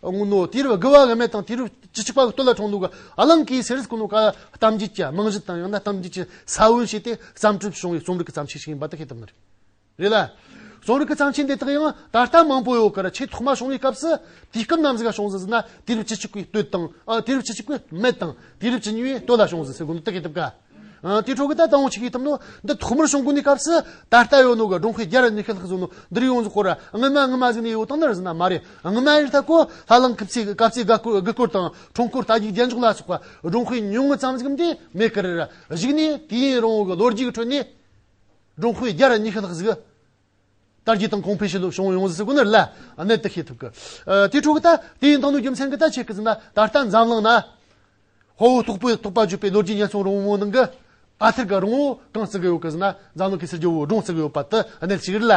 བྱུང་ངོ་ནོ། དུས་རབས་དགུ་བ་གི་སྨད་དང་དུས་རབས་བཅུ་གཅིག་པ་གི་སྟོད་ལ་བྱུང་ནོ་གི་གླིང་གེ་སར་ཟེར་གོ་ནོ་ག་གཏམ་རྒྱུད་ཀྱི་རྨང་གཞི་དང་ཡང་ན་གཏམ་རྒྱུད་ཀྱི་ས་བོན་བྱས་ཏེ་བརྩམས་སྒྲུབ་བྱུང་བའི་རྩོམ་རིག་གི་བརྩམས་ཆོས་ཤིག་ཡིན་པ་དེ་ཤེས་ཐུབ་ནི་རེད། རེད་ལ། རྩོམ་རིག་གི་བརྩམས་ཆོས་འདི་དག་ཡང་ད་ལྟ་མང་པོ་ཡོད་ཀི་ར། ཆེས་ཐོག་མ་བྱུང་བའི་སྐབས་སུ་དུས་སྐབས་ནམ་ཟིག་ག་བྱུང་ཟིག་ཟེར་ན་དུས་རབས་བཅུ་གཅིག་པའི་སྟོད་དང་། ཨ་དུས་རབས་བཅུ་གཅིག་པའི་སྨད་དང་དུས་རབས་བཅུ་གཉིས་པའི་སྟོད་ལ་བྱུང་ཟིག་ཟེར་གོ་ནོ་དེ་ཤེས་ཐུབ་ཀ། ཨ་དེའི་ཁྲོད་གི་ད་དང་པོ་ཆི་ཤེས་ཐུབ་ནོ། འདི་ཐོག་མར་བྱུང་གོ་ནོ་སྐབས་སུ་ད་ལྟ་ཡོད་ནོ་གི་སྒྲུང་དཔེ་བརྒྱ་ར་ཉི་ཤུ་ལྷག་ཟིག་ནོ་འདི་རིགས་ཡོངས་རྫོགས་ཁོ་ར་སྔོན་མ་སྔོན་མ་ཟིག་ནས་ཡོད་བཏང་ནི་རེད་ཟེར་ན་མ་རེད། སྔོན་མ་ཡིན་ད་ཁོ་ལྷ་གླིང་ཁུ་ཚེ་གབ་ཚེ་དགའ་སྐོར་དགུ་སྐོར་དང་ཁྲོང་སྐོར་རྟ་རྒྱུག་རྒྱན་འཇོག་ལ་སོགས་པ་སྒྲུང་དཔེ་ཉུང་ངུ་ཙམ་ཟིག་མ་གཏོགས་མེད་ཀི་ར། གཞུག་ནས་དུས་ཡུན་རིང་བོ་གི་ལོ་རྒྱུས་ཀྱི་ཁྲོད་ནས་སྒྲུང་དཔེ་བརྒྱ་ར་ཉི་ཤུ་ལྷག་ཟིག་དར་རྒྱས་དང་གོང་འཕེལ་ཕྱིན་ནོ་བྱུང་ཡོང་ཟིག་ཟེར་གོ་ནི་རེད་ལ། གནད་དུ་ཤེས་ཐུབ་གི། ཨ་དེའི་ཁྲོད་གི་ད་དེ་ཡིན་དང་ནོ་རྒྱུ་མཚན་གི་ད་ཆི་གི་ཟེར་ན་ད་ལྟ་འཛམ་གླིང་ན་དཔའ་བོ་རྟོགས་པའི་རྟོགས་པ་བརྗོད་པའི་ལོ་རྒྱུས་སྙན་སེང་རིང་བོ་ནང་གི་ཨ་ཐུར་གི་རིང་བོ་གང་བརྩི་གི་ཡོད་གི་ཟེར་ན་འཛམ་གླིང་གེ་སར་རྒྱལ་པོའི་སྒྲུང་བརྩི་གི་ཡོད་པ་དེ་གནད་ཅིག་རེད་ལ།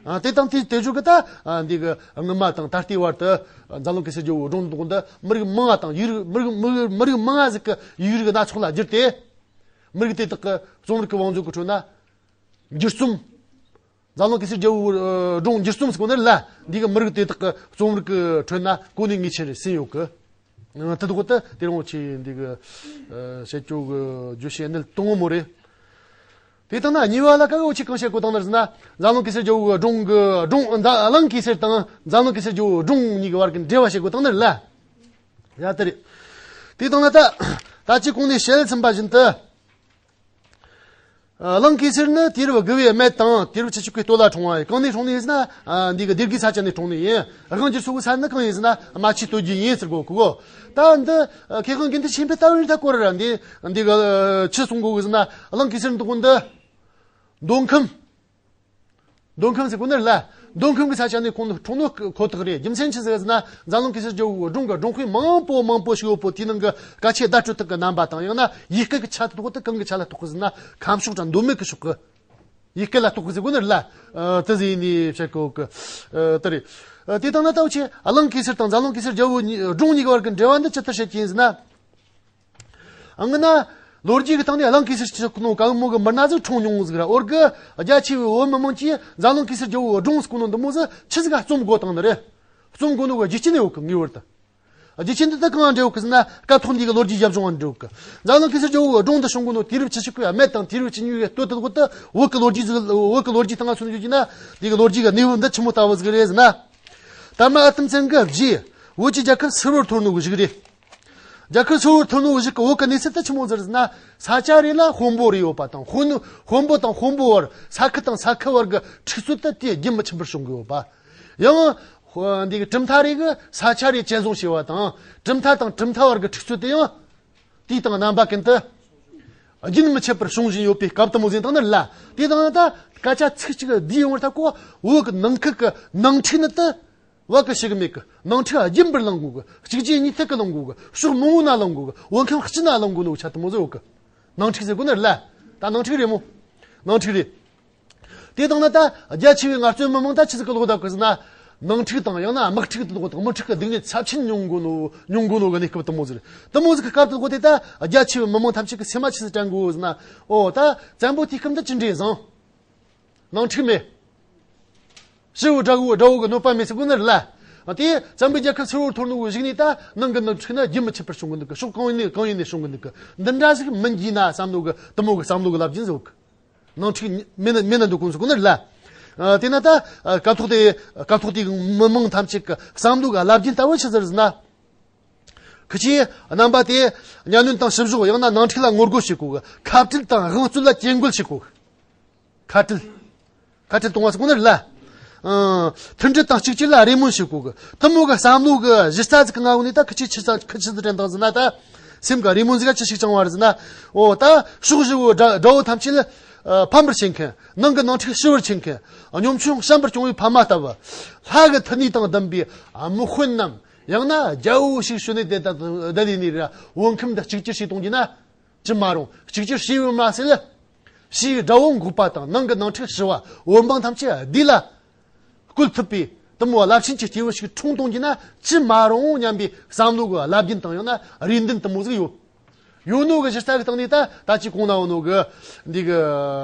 ཨ་དེ་དང་དེ་དེ་བཞུགས་གི་ད་ཨ་འདི་གི་སྔོན་མ་དང་ད་ལྟའི་བར་དུ་འཛམ་གླིང་གེ་སར་རྒྱལ་པོའི་སྒྲུང་འདི་འདི་མི་རིགས་མང་བ་དང་ཡིག་རིགས་མི་རིགས་མི་རིགས་མི་རིགས་མང་བ་ཟིག་གི་ཡིག་རིགས་སྣ་ཚོགས་ལ་བསྒྱུར་ཏེ། མི་རིགས་དེ་དག་གི་རྩོམ་རིག་གི་བང་མཛོད་ཀྱི་ཁྲོད་ན་འགྱུར་རྩོམ། འཛམ་གླིང་གེ་སར་རྒྱལ་པོའི་ཨ་སྒྲུང་འགྱུར་རྩོམ་ཟེར་གོ་ནི་རེད་ལ། འདི་གི་མི་རིགས་དེ་དག་གི་རྩོམ་རིག་གི་ཁྲོད་ན་གོ་གནས་ངེས་ཅན་རེ་ཟིན་ཡོད་གི། ཨ་དེ་དག་དེ་དེ་རིང་ཆེ་འདི་གི་ཨ་བཤད་རྒྱུ་གི་བརྗོད་བྱའི་གནད་དང་པོ་མོ་རེད། དེ་དང་ན་གཉིས་པ་ལ་ཀ་གི་འུ་ཆོས་གང་བཤད་དགོས་བཏང་ནི་རེད་ཟེར་ན། འཛམ་གླིང་གེ་སར་རྒྱལ་པོའི་སྒྲུང་གི་སྒྲུང་ད་གླིང་གེ་སར་དང་འཛམ་གླིང་གེ་སར་རྒྱལ་པོའི་སྒྲུང་གཉིས་ཀྱི་བར་གྱི་འབྲེལ་བ་བཤད་དགོས་བཏང་ནི་རེད་ལ། ཡ་དེ་རེད། དེ་དང་ན་ད་ད་ཅི་གོང་ནས་བཤད་ཟིན་པ་བཞིན་དུ། གླིང་གེ་སར་ནི་དུས་རབས་དགུ་བའི་སྨད་དང་དུས་རབས་བཅུ་གཅིག་པའི་སྟོད་ལ་འཁྲུངས་པ་ཡིན། གང་ནས་འཁྲུངས་ནས་ཟེར་ན། འདི་གི་སྡེ་དགེ་ས་ཆ་ནས་འཁྲུངས་ནས་ཡིན། དབང་སྒྱུར་ཚོ་གི་ས་ནི་གང་ཡིན་ཟེར་ན་རྨ་ཆུའི་སྟོད་རྒྱུད་ཡིན་ཟེར་གོ་གི་གོ། ད་འདི་མཁས་དབང་དགེ་འདུན་ཆོས་འཕེལ་ལྟ་བུ་ཡིན་ད་སྐོར་ར་འདི་འདི་གི་ཆི་གསུང་གོ་གི་ཟེར་ན། གླིང་གེ་སར་འདི་གོ་འདི་མདོ་ཁམས། མདོ་ཁམས་ཟེར་གོ་ནི་ལ། མདོ་ཁམས་གི་ས་ཆ་ནས་ཁོང་འཁྲུངས་ནོ་ཁོ་ཐག་རེད། རྒྱུ་མཚན་ཆི་ཟིག་ཟེར་ན། འཛམ་གླིང་གེ་སར་རྒྱལ་པོའི་སྒྲུང་གི་སྒྲུང་དཔེ་མང་པོ་མང་པོ་ཞིག་ཡོད་པོ། དེའི་ནང་གི་སྐད་ཆ་བརྡ་སྤྲོད་སྟངས་ཀྱི་རྣམ་པ་དང་། ཡང་ན་ཡིག་སྐད་ཀྱི་ཆ་དེ་དག་དེ་གང་གི་ཆ་ལ་གཏོགས་གི་ཟེར་ན། ཁམས་ཕྱོགས་དང་མདོ་སྨད་ཀྱི་ཕྱོགས་ཀྱི་ཡིག་སྐད་ལ་གཏོགས་གི་ཟེར་གོ་ནི་ལ། ཨ། དེ་ཟིག་ནས་བཤད་གོ་གི། ཨ། དེ་རེད། ཨ། དེ་དང་ན་ད་འུ་ཆོས་གླིང་གེ་སར་དང་འཛམ་གླིང་གེ་སར་རྒྱལ་པོ་གཉིས་སྒྲུང་གཉིས་ཀྱི་བར་གྱི་འབྲེལ་བ་འདི་ཇི་ལྟར་བཤད་ཀྱི་ཡིན་ཟེར་ན། ཨ། ང་ན་ལོ་རྒྱུས་ཀྱི་སྟེང་ནས་གླིང་གེ་སར་ཟེར་གོ་ནོ་ག་མོ་གི་མི་སྣ་ཟིག་འཁྲུངས་མྱོང་ཟིག་ར། འོར་གི་རྒྱ་ཆེ་བའི་བོད་མི་མང་གིས་འཛམ་གླིང་གེ་སར་རྒྱལ་པོའི་སྒྲུང་ཟེར་གོ་ནོ་འདི་མོ་ཟིག་ཆི་ཟིག་ག་རྩོམ་དགོས་བཏང་ནི་རེད། རྩོམ་དགོས་ནོ་གི་རྒྱུ་རྐྱེན་ཡོད་གི། ངེས་པར་དུ་རྒྱུ་རྐྱེན་འདི་ད་གང་འབྲེལ་ཡོད་གི་ཟེར་ན། སྐབས་ཐོག་འདི་གི་ལོ་རྒྱུས་རྒྱབ་ལྗོངས་ང་འབྲེལ་ཡོད་གི། འཛམ་གླིང་གེ་སར་རྒྱལ་པོའི་སྒྲུང་འདི་བྱུང་གོ་ནོ་དུས་རབས་བཅུ་གཅིག་པའི་སྨད་དང་དུས་རབས་བཅུ་གཉིས་པའི་སྟོད་དུ་གོ་ཏི། བོད་ཀྱི་ལོ་རྒྱུས་ཟིག་བོད་ཀྱི་ལོ་རྒྱུས་སྟེང་ང་སོང་རྒྱུ་ན། འདི་གི་ལོ་རྒྱུས་ཀྱི་གནས་བབ་འདི་ཆི་མོ་ལྟ་བུ་ཟིག་རེད་ཟེར་ན། དར་མ་ཨ་དམ་བཙན་གྱི་རྗེས་བོད་ཀྱི་རྒྱལ་ཁབ་སིལ་བུར་འཐོར་ནོ་གི་གཞུག་རེད། རྒྱལ་ཁབ་སིལ་བུར་འཐོར་ནོ་གི་གཞུག་གི་བོད་ཀྱི་གནས་ཚུལ་དེ་ཆི་མོ་ཟིག་རེད་ཟེར་ན། ས་ཆ་རེ་ལ་དཔོན་པོ་རེ་ཡོད་པ་དང་། དཔོན་དཔོན་པོ་དང་དཔོན་པོ་བར། ས་ཁུལ་དང་ས་ཁུལ་བར་གྱི་འཁྲུག་རྩོད་དེ་དེ་རྒྱུན་མི་ཆད་པར་བྱུང་གི་ཡོད་པ། ཡང་འདི་གི་གྲུབ་མཐའ་རེ་གིས་ས་ཆ་རེ་བཙན་བཟུང་བྱས་པ་དང་། གྲུབ་མཐའ་དང་གྲུབ་མཐའ་བར་གྱི་འཁྲུག་རྩོད་དེ་ཡང་དུས་དང་རྣམ་པ་ཀུན་ཏུ་རྒྱུན་མི་ཆད་པར་བྱུང་བཞིན་ཡོད་པའི་སྐབས་དེ་མོ་ཟིག་ཡིན་བཏང་ནི་ལ། དེ་དང་ད་སྐད་ཆ་ཚིག་གཅིག་བསྡུས་ཡོང་བར་ཐག་གོ། བོད་ཀྱི་ནང་ཁུལ་གྱི་ནང་འཁྲུག་ནི་དེ་བར་གི་ཞུགས་མེད་གི། ནང་འཁྲུག་རྒྱུན་པར་ལངས་དགོས་གི། གཅིག་རྗེས་གཉིས་མཐུད་ཀྱིས་ལངས་དགོས་གི། ཕྱོགས་མང་བོ་ན་ལངས་དགོས་གི། བོད་ཁམས་སྤྱི་ན་ལངས་དགོས་ནོ་ཆ་དེ་མོ་ཟིག་ཡོད་གི། ནང་འཁྲུག་ཟེར་གོ་ནི་ལ། ད་ནང་འཁྲུག་རེད་མོ། ནང་འཁྲུག་རེད། དེ་དང་ན་ད་རྒྱ་ཆེ་བའི་ངལ་རྩོལ་མི་མང་ད་ཆི་ཟིག་གི་ལོག་བསྡད་གི་ཟེར་ན། ནང་འཁྲུག་དང་ཡང་ན་དམག་འཁྲུག་དེ་ལོག་དང་། མི་འཁྲུག་གི་སྡུག་བསྔལ་ཚབས་ཆེན་མྱོང་གོ་ནོ། མྱོང་གོ་ནོ་གི་གནས་སྐབས་དེ་མོ་ཟིག་རེད། དེ་མོ་ཟིག་གི་སྐབས་དེ་ལོག་དེ་ད་རྒྱ་ཆེ་བའི་མི་མང་ཐམས་ཅད་ཀྱིས་སེམས་མ་ཆི་ཟིག་དྲན་གོ་ཟེར་ན། ཨོ་ད་བཙན་པོ་དུས་སྐབས་འདི་ཅི་འདྲའི་བཟང་། ནང་འཁྲུག་མེད། ཞི་བའི་དགྲ་བོ་དགྲ་བོ་གི་གནོད་པ་མེད་ཟེར་གོ་ནི་རེད་ལ། དེ་བཙན་པོའི་རྒྱལ་ཁབ་སིལ་བུར་འཐོར་ནོ་གི་གཞུག་ནས་ད་ནང་གི་ནང་འཁྲུག་ནི་རྒྱུན་མི་ཆད་པར་བྱུང་གི་འདུག་གི། ཕྱོགས་གང་ཡིན་ནས་གང་ཡིན་ནས་བྱུང་གི་འདུག་གི། འདི་འདྲ་ཟིག་མིན་གྱི་ན་བསམ་བློ་གི། དེ་མོ་གི་བསམ་བློ་གི་རླབས་རྒྱུན་ཟིག་ཡོད་གི། ནང་འཁྲུག་མེད་ན་མེད་ན་འདུག་གོ་ཟེར་གོ་ནི་རེད་ལ། ཨ། དེ་ན་ད་ཨ་སྐབས་ཐོག་དེ་སྐབས་ཐོག་དེ་མི་མང་ཐམས་ཅད་ཀྱི་བསམ་བློ་གི་རླབས་རྒྱུན་ལྟ་བུ་ཆི་ཟིག་རེད་ཟེར་ན། ཁི་ཆོས་རྣམ་པ་དེ་གཉའ་གནོན་དང་བཤུ་གཞོག་ཡང་ན་ནང་འཁྲུག་ལ་ངོ་རྒོལ་བྱེད་དགོས་གི། ཁ་བྲལ་དང་དབང་རྩོད་ལ་གྱེན་རྒོལ་བྱེད་དགོས་གི། ཁ་བྲལ། ཁ་བྲལ་གཏོང་བ་ཟེར་གོ་ནི་རེད་ལ། ཨང་། མཐུན་སྒྲིལ་དང་གཅིག་གྱུར་ལ་རེ་སྨོན་བྱེད་དགོས་གི། དེ་མོ་གི་བསམ་བློ་གི་གཞི་རྩ་ཟིག་གི་ངང་ནས་ད་ཁི་ཆོས་ཆི་ཟིག་ཁི་ཆོས་ཆི་ཟིག་དྲན་བཏང་ཟེར་ན། ད་སེམས་གི་རེ་སྨོན་ཟིག་ག་ཅི་ཞིག་བཅངས་པ་རེད་ཟེར་ན། འོ་ད་ཕྱོགས་བཞི་བོའི་དགྲ་དགྲ་བོ་ཐམས་ཅད་ལ་ཨ་ཕམ་པར་བྱེད་མཁན། ནང་གི་ནང་འཁྲུག་ཞི་བར་བྱེད་མཁན། གཉོམ་ཆུང་བཤམ་པར་སྐྱོང་བའི་ཕ་མ་ལྟ་བུ། ལྷ་གི་མཐུ་ནུས་དང་ལྡན་པའི་དམག་དཔོན་ནམ། ཡང་ན་རྒྱལ་པོ་ཞིག་བྱོན་ནས་དེ་ལྟར་བསྡད་ནས་ར་བོད་ཁམས་འདི་གཅིག་གྱུར་བྱས་གཏོང་རྒྱུ་ན། ཅི་མ་རུང་། གཅིག་གྱུར་བྱས་ཡོད་མ་ཟད་ལ། ཕྱིའི་དགྲ་བོ་འགོག་པ་དང་ནང་གི་ནང་འཁྲུག་ཞི་བ། བོད་འབངས་ཐམས་ཅད་བདེ་ལ་བཀོད་ཐུབ་པའི་དེ་མོ་རླབས་ཆེན་གྱི་སྐྱེས་བུ་ཞིག་འཁྲུངས་གཏོང་རྒྱུ་ན་ཅི་མ་རུང་སྙམ་པའི་བསམ་བློ་གི་རླབས་རྒྱུན་དང་། ཡང་ན་རེ་འདུན་དེ་མོ་ཟིག་ཡོད། ཡོད་ནོ་གི་གཞི་རྩ་གི་སྟེང་ནས་ད་ད་ཅི་གོང་ན་ཡོད་ནོ་གི་འདི་གི་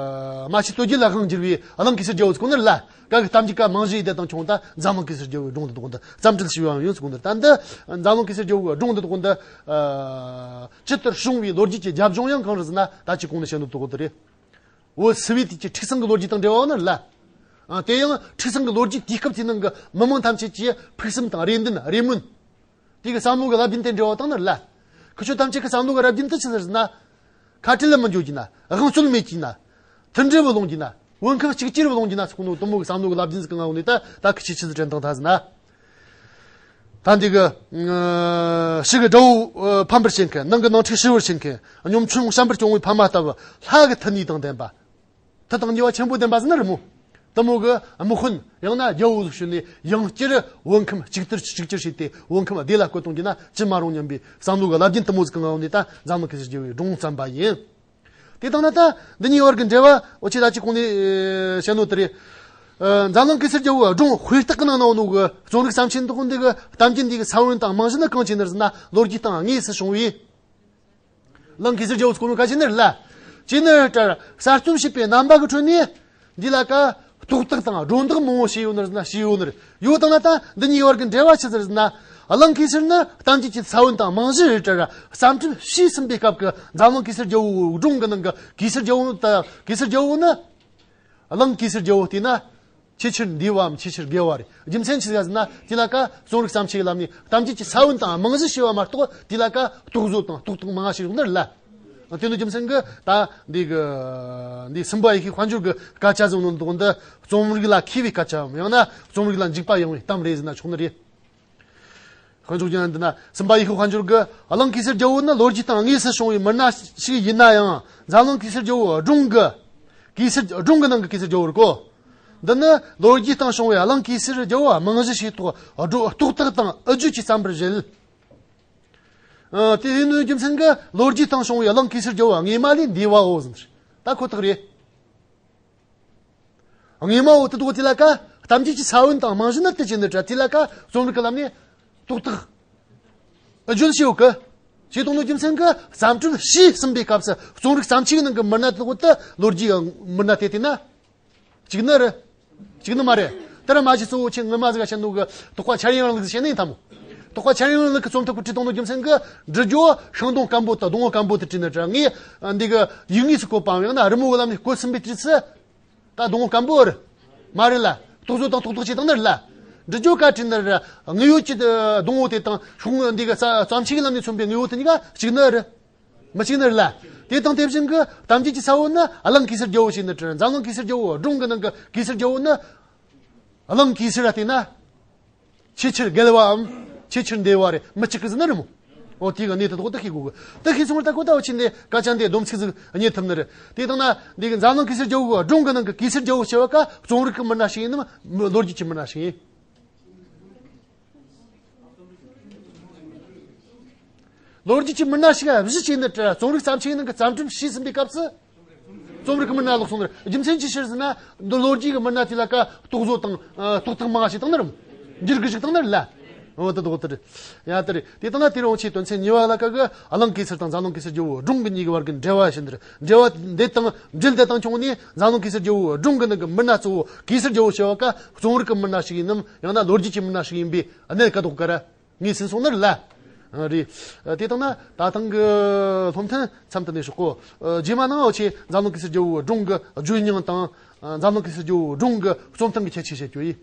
རྨ་ཆུ་སྟོད་རྒྱུད་ལ་དབང་བསྒྱུར་བའི་གླིང་གེ་སར་རྒྱལ་པོ་ཟེར་གོ་ནི་རེད་ལ། བཀའ་གི་གཏམ་རྒྱུད་ཀ་མང་བཞི་ཡི་དེ་དང་ཁྱོང་ད་འཛམ་གླིང་གེ་སར་རྒྱལ་པོའི་སྒྲུང་དེ་དག་འདི་རྩོམ་འབྲི་ཞུས་པ་ཡང་ཡོད་ཟེར་གོ་ནི་རེད། ད་འདི་འཛམ་གླིང་གེ་སར་རྒྱལ་པོའི་སྒྲུང་དེ་དག་འདི་ཨ་ཇི་ལྟར་བྱུང་བའི་ལོ་རྒྱུས་ཀྱི་རྒྱབ་ལྗོངས་ཡང་གང་རེད་ཟེར་ན། ད་ཅི་གོང་ནས་བཤད་ནོ་དེ་དག་འདི་རེད། བོད་སིལ་བུའི་དུས་ཀྱི་འཁྲུག་ཟིང་གི་ལོ་རྒྱུས་དང་འབྲེལ་བ་ཡོད་ནི་རེད་ལ། ཨ། དེ་ཡང་འཁྲུག་ཟིང་གི་ལོ་རྒྱུས་དུས་སྐབས་དེའི་ནང་གི་མི་མང་ཐམས་ཅད་ཀྱི་ཕུགས་བསམ་དང་རེ་འདུན་རེ་སྨོན། དེ་གི་བསམ་བློ་གི་རླབས་རྒྱུན་དེ་འབྲེལ་བ་དང་ནི་རེད་ལ། ཁི་ཆོ་ཐམས་ཅད་ཀྱི་བསམ་བློ་གི་རླབས་རྒྱུན་དེ་ཅི་ཟེར་ཟེར་ན། ཁ་བྲལ་ལ་མི་འགྱོ་རྒྱུ་ན། དབང་རྩོད་མེད་རྒྱུ་ན། མཐུན་སྒྲིལ་བུ་ལོང་རྒྱུ་ན། བོད་ཁམས་གཅིག་གྱུར་བུ་ལོང་རྒྱུ་ན་ཟེར་གོ་ནོ་དེ་མོ་གི་བསམ་བློ་གི་རླབས་རྒྱུན་ཟིག་གི་ངང་ནས་ད་ད་ཁི་ཆོས་ཆི་ཟིག་དྲན་བཏང་ད་ཟེར་ན། ད་འདི་གི་ཕྱི་གི་དགྲ་བོ་ཕམ་པར་བྱེད་མཁན། ནང་གི་ནང་འཁྲུག་ཞི་བར་བྱེད་མཁན། གཉོམ་ཆུང་བཤམ་པར་སྐྱོང་བའི་ཕ་མ་ལྟ་བུ། ལྷ་གི་མཐུ་ནུས་དང་ལྡན་པ། མཐུ་དང་ནུས་པ་ཆེན་པོ་ལྡན་པ་ཟེར་ན་རེད་མོ། དེ་མོ་གི་དམག་དཔོན་ཡང་ན་རྒྱལ་པོ་ཟིག་བྱོན་ནས་ཡང་བསྐྱར་བོད་ཁམས་གཅིག་གྱུར་གཅིག་གྱུར་བྱས་ཏེ་བོད་ཁམས་བདེ་ལ་བཀོད་གཏོང་རྒྱུ་ན་ཅི་མ་རུང་སྙམ་པའི་བསམ་བློ་གི་རླབས་རྒྱུན་དེ་མོ་ཟིག་གི་ངང་ནས་ད་འཛམ་གླིང་གེ་སར་རྒྱལ་པོའི་སྒྲུང་བརྩམས་པ་ཡིན། དེ་དང་ན་ད་འདི་གཉིས་བར་གྱི་འབྲེལ་བ་འུ་ཆོས་ད་ཅི་གོང་ནས་ཨེ་བཤད་ནོ་དེ་རེད། ཨ། འཛམ་གླིང་གེ་སར་རྒྱལ་པོའི་སྒྲུང་དཔེ་རྟགས་ཀྱི་ནང་ན་ཡོད་ནོ་གི་རྩོམ་རིག་བརྩམས་ཆོས་འདི་གོ་འདི་གི་གཏམ་རྒྱུད་འདི་གི་ས་བོན་དང་རྨང་གཞི་ནི་གང་ཅི་ནི་ཟེར་ན། ལོ་རྒྱུས་དང་དངོས་སུ་བྱུང་བའི་གླིང་གེ་སར་རྒྱལ་པོ་ཟེར་གོ་ནོ་ག་ཅི་ནི་རེད་ལ། ཅི་ནི་ལྟར་གསར་རྩོམ་བྱེད་པའི་རྣམ་པ་གི་ཁྲོད་ནས་འདི་ལ་ཀ་རྟོག་བཏགས་དང་སྒྲོ་འདོགས་མང་བོ་བྱས་ཡོད་ནི་རེད་ན་བྱས་ཡོད་ནི་རེད། ཡོད་དང་ན་ད་འདི་གཉིས་བར་གྱི་འབྲེལ་བ་ཆི་ཟིག་རེད་ཟེར་ན། གླིང་གེ་སར་ནི་གཏམ་རྒྱུད་ཀྱི་ས་བོན་དང་རྨང་གཞི་རེད་དྲ་ར། བརྩམས་སྒྲུབ་བྱས་ཟིན་པའི་སྐབས་ཀྱི་འཛམ་གླིང་གེ་སར་རྒྱལ་པོའི་སྒྲུང་གི་ནང་གི་གེ་སར་རྒྱལ་པོ་དང་གེ་སར་རྒྱལ་པོ་ནི། གླིང་གེ་སར་རྒྱལ་པོ་བལྟས་ན། ཆེས་ཆེར་འདས་པའམ་ཆེས་ཆེར་དགེ་བ་རེད། རྒྱུ་མཚན་ཆི་ཟིག་ཟེར་ན། དེ་ལ་ཀ་རྩོམ་རིག་བརྩམས་ཆོས་ཀྱི་ལམ་ནས་གཏམ་རྒྱུད་ཀྱི་ས་བོན་དང་རྨང་གཞི་བྱས་པ་མ་གཏོགས། དེ་ལ་ཀ་རྟོག་བཟོ་དང་རྟོག་བཏགས་མང་ང་ཞིག་ཡོད་ནི་རེད་ལ། དེ་ནི་རྒྱུ་མཚན་གྱིས་ད་འདི་གི་འདི་སུམ་པ་ཡེ་ཤེས་དཔལ་འབྱོར་གྱི་སྐད་ཆ་ཟེར་ནོ་འདུག་འདི་རྩོམ་རིག་ལ་མཁས་པའི་སྐད་ཆའམ་ཡང་ན་རྩོམ་རིག་ལ་འཇུག་པ་ཡངས་པའི་གཏམ་རེད་ཟེར་ན་ཆོག་ནི་རེད། དཔལ་འབྱོར་གྱི་འདི་ན་སུམ་པ་ཡེ་ཤེས་དཔལ་འབྱོར་གྱིས་གླིང་གེ་སར་རྒྱལ་པོ་ནི་ལོ་རྒྱུས་སྟེང་དངོས་སུ་བྱུང་བའི་མི་སྣ་ཞིག་ཡིན་ན་ཡང་འཛམ་གླིང་གེ་སར་རྒྱལ་པོ་སྒྲུང་གི་གེ་སར་སྒྲུང་གི་ནང་གི་གེ་སར་རྒྱལ་པོ་རེད་གོ། འདི་ནི་ལོ་རྒྱུས་སྟེང་བྱུང་བའི་གླིང་གེ་སར་རྒྱལ་པོ་རྨང་གཞི་ཞིག་ཐོག་སྒྲོ་རྟོག་བཏགས་དང་ཨུ་རྒྱུད་ཀྱིས་བརྩམས་པར་བཞེད། ཨ། དེ་ཡིན་ནོའི་རྒྱུ་མཚན་གྱིས་ལོ་རྒྱུས་སྟེང་བྱུང་བའི་གླིང་གེ་སར་རྒྱལ་པོ་དངོས་མ་ལས་འདས་པའོ་ཟེར། ད་ཁོ་ཐག་རེད། དངོས་མའོ་དེ་དག་དེ་ལ་ཀ་གཏམ་རྒྱུད་ཀྱི་ས་བོན་དང་རྨང་གཞི་ནི་དེ་བྱས་ནི་དྲ་དེ་ལ་ཀ་རྩོམ་རིག་གི་ལམ་ནས་རྟོག་བཏགས་ཨུ་རྒྱུད་ཞེས་ཡོད་གི། ཞེས་དང་ནོ་རྒྱུ་མཚན་གྱིས་བརྩམས་སྒྲུང་བྱས་ཟིན་པའི་སྐབས་སུ་རྩོམ་རིག་བརྩམས་ཆོས་ནང་གི་མི་སྣ་དེ་དག་དེ་ལོ་རྒྱུས་མི་སྣ་དེ་དེ་ན་གཅིག་ནི་རེད། གཅིག་ནི་མ་རེད། དེ་ར་མ་གཞི་གཙོ་བོ་ཆེ་ངོ་མ་ཟིག་བཤད་ནོ་གི་དོགས་པ་འཆར་ཡན་རིང་ལུགས་ཟིག་བཤད་ནི་ཡིན་ཐ་མོ། དོགས་པ་འཆར་ཡན་རིང་ལུགས་ཀྱི་རྩོམ་ཐབས་ཀྱི་བྲིས་དང་ནོ་རྒྱུ་མཚན་གྱིས་འབྲི་རྒྱུ་ཤིང་སྡོང་སྐམ་པོ་དང་སྡོང་བོ་སྐམ་པོ་དེ་བྲིས་ནི་དྲ་ངས་འདི་གི་ཡིག་ངོས་སུ་བཀོད་པའམ་ཡང་ན་རི་མོ་གི་ལམ་ནས་བཀོད་ཟིན་པའི་དུས་སུ། ད་སྡོང་བོ་སྐམ་པོ་རེད། མ་རེད་ལ། རྟོག་བཟོ་དང་རྟོག་བཏགས་བྱས་དང་ནི་རེད་ལ། འབྲི་རྒྱུ་ག་བྲིས་ནི་རེད། དངོས་ཡོད་ཀྱི་སྡོང་བོ་དེ་དང་ཤིང་འདི་གི་རྩ་རྩ་ཆེ་གི་ལམ་ནས་མཚོན་པའི་དངོས་པོ་དེ་གཉིས་ཀ་གཅིག་ནི་རེད། མི་གཅིག་ནི་རེད་ལ། དེ་དང་དེ་བཞིན་གྱི་གཏམ་རྒྱུད་ཀྱི་ས་བོན་ནི་གླིང་གེ་སར་རྒྱལ་པོ་ཞིག་ནི་བྲིས། འཛམ་གླིང་གེ་སར་རྒྱལ་པོ་སྒྲུང་གི་ནང་གི་གེ་སར་རྒྱལ་པོ་ནི། གླིང་གེ་སར་ལ་བལྟས་ན། ཆེས་ཆེར་རྒྱལ་བའམ་ཆེས་ཆེར་འདས་པ་རེད། མི་གཅིག་གི་ཟིན་ན་རེད་མོ། འོ་དེ་གི་གནས་དེ་དག་ད་ཤེས་དགོས་གི། ད་ཤེས་སོང་བར་ད་གོ་ད་འོ་ཆེ་འདི་སྐད་ཆ་འདི་སྡོམ་ཚིག་ཟིག་རྙེད་ཐུབ་ནི་རེད། དེ་དང་ན་འདི་གི་འཛམ་གླིང་གེ་སར་རྒྱལ་པོ་སྒྲུང་གི་ནང་གི་གེ་སར་རྒྱལ་པོ་ཞེས་པ་ཀ་རྩོམ་རིག་གི་མི་སྣ་ཞིག་ཡིན་ནམ་ལོ་རྒྱུས་ཀྱི་མི་སྣ་ཞིག་ཡིན། ལོ་རྒྱུས་ཀྱི་མི་སྣ་ཞིག་གཞི་བྱས་ནས་རྩོམ་རིག་བརྩམས་ཆོས་ནང་གི་བརྩམས་སྒྲུང་བྱས་ཟིན་པའི་སྐབས་སུ། རྩོམ་རིག་གི་མི་སྣ་ལོག་སོང་ནི་རེད། རྒྱུ་མཚན་ཅི་ཕྱིར་ཟེར་ན། འདི་ལོ་རྒྱུས་ཀྱི་མི་སྣ་དེ་ལ་ཀ་རྟོག་བཟོ་དང་རྟོག་བཏགས་མང་ཞིག་བཏང་ནི་རེད། འགྱུར་གི་ཞིག་བཏང་ནི་རེད་ལ། འོ་ད་དོག་ཏུ་རེད། ཡ་ད་རེད། དེ་ལྟ་ན་དེ་རིང་འོ་ཆེ་དོན་ཚན་གཉིས་པ་ལ་ཀ་གི་གླིང་གེ་སར་དང་འཛམ་གླིང་གེ་སར་རྒྱལ་པོ་སྒྲུང་གི་གཉིས་ཀྱི་བར་གྱི་འབྲེལ་བ་བྱས་ནི་རེད། འབྲེལ་བ་འདི་དང་འབྲེལ་འདི་དང་ཁྱོང་ནས་འཛམ་གླིང་གེ་སར་རྒྱལ་པོ་སྒྲུང་གི་ནང་གི་མི་སྣ་གཙོ་བོ་གེ་སར་རྒྱལ་པོ་ཞེས་པ་ཀ་རྩོམ་རིག་གི་མི་སྣ་ཞིག་ཡིན་ནམ་ཡང་ན་ལོ་རྒྱུས་ཀྱི་མི་སྣ་ཞིག་ཡིན་པའི་གནད་ཀ་དོག་ག་ར། ངས་ཟིན་སོང་ནི་རེད་ལ། རེད། དེ་དང་ན་ད་ཐེངས་ཀྱི་སློབ་ཐུན་མཚམས་དུ་གནས་ཤོག་གོ། རྗེས་མ་ནང་འོ་ཆེ་འཛམ་གླིང་གེ་སར་རྒྱལ་པོའི་སྒྲུང་གི་བརྗོད་རྙིང་དང་། འཛམ་གླིང་གེ་སར་རྒྱལ་པོའི་སྒྲུང་གི་རྩོམ་སྟངས་ཀྱི་ཁྱད་ཆོས་བཤད་རྒྱུ་ཡིན།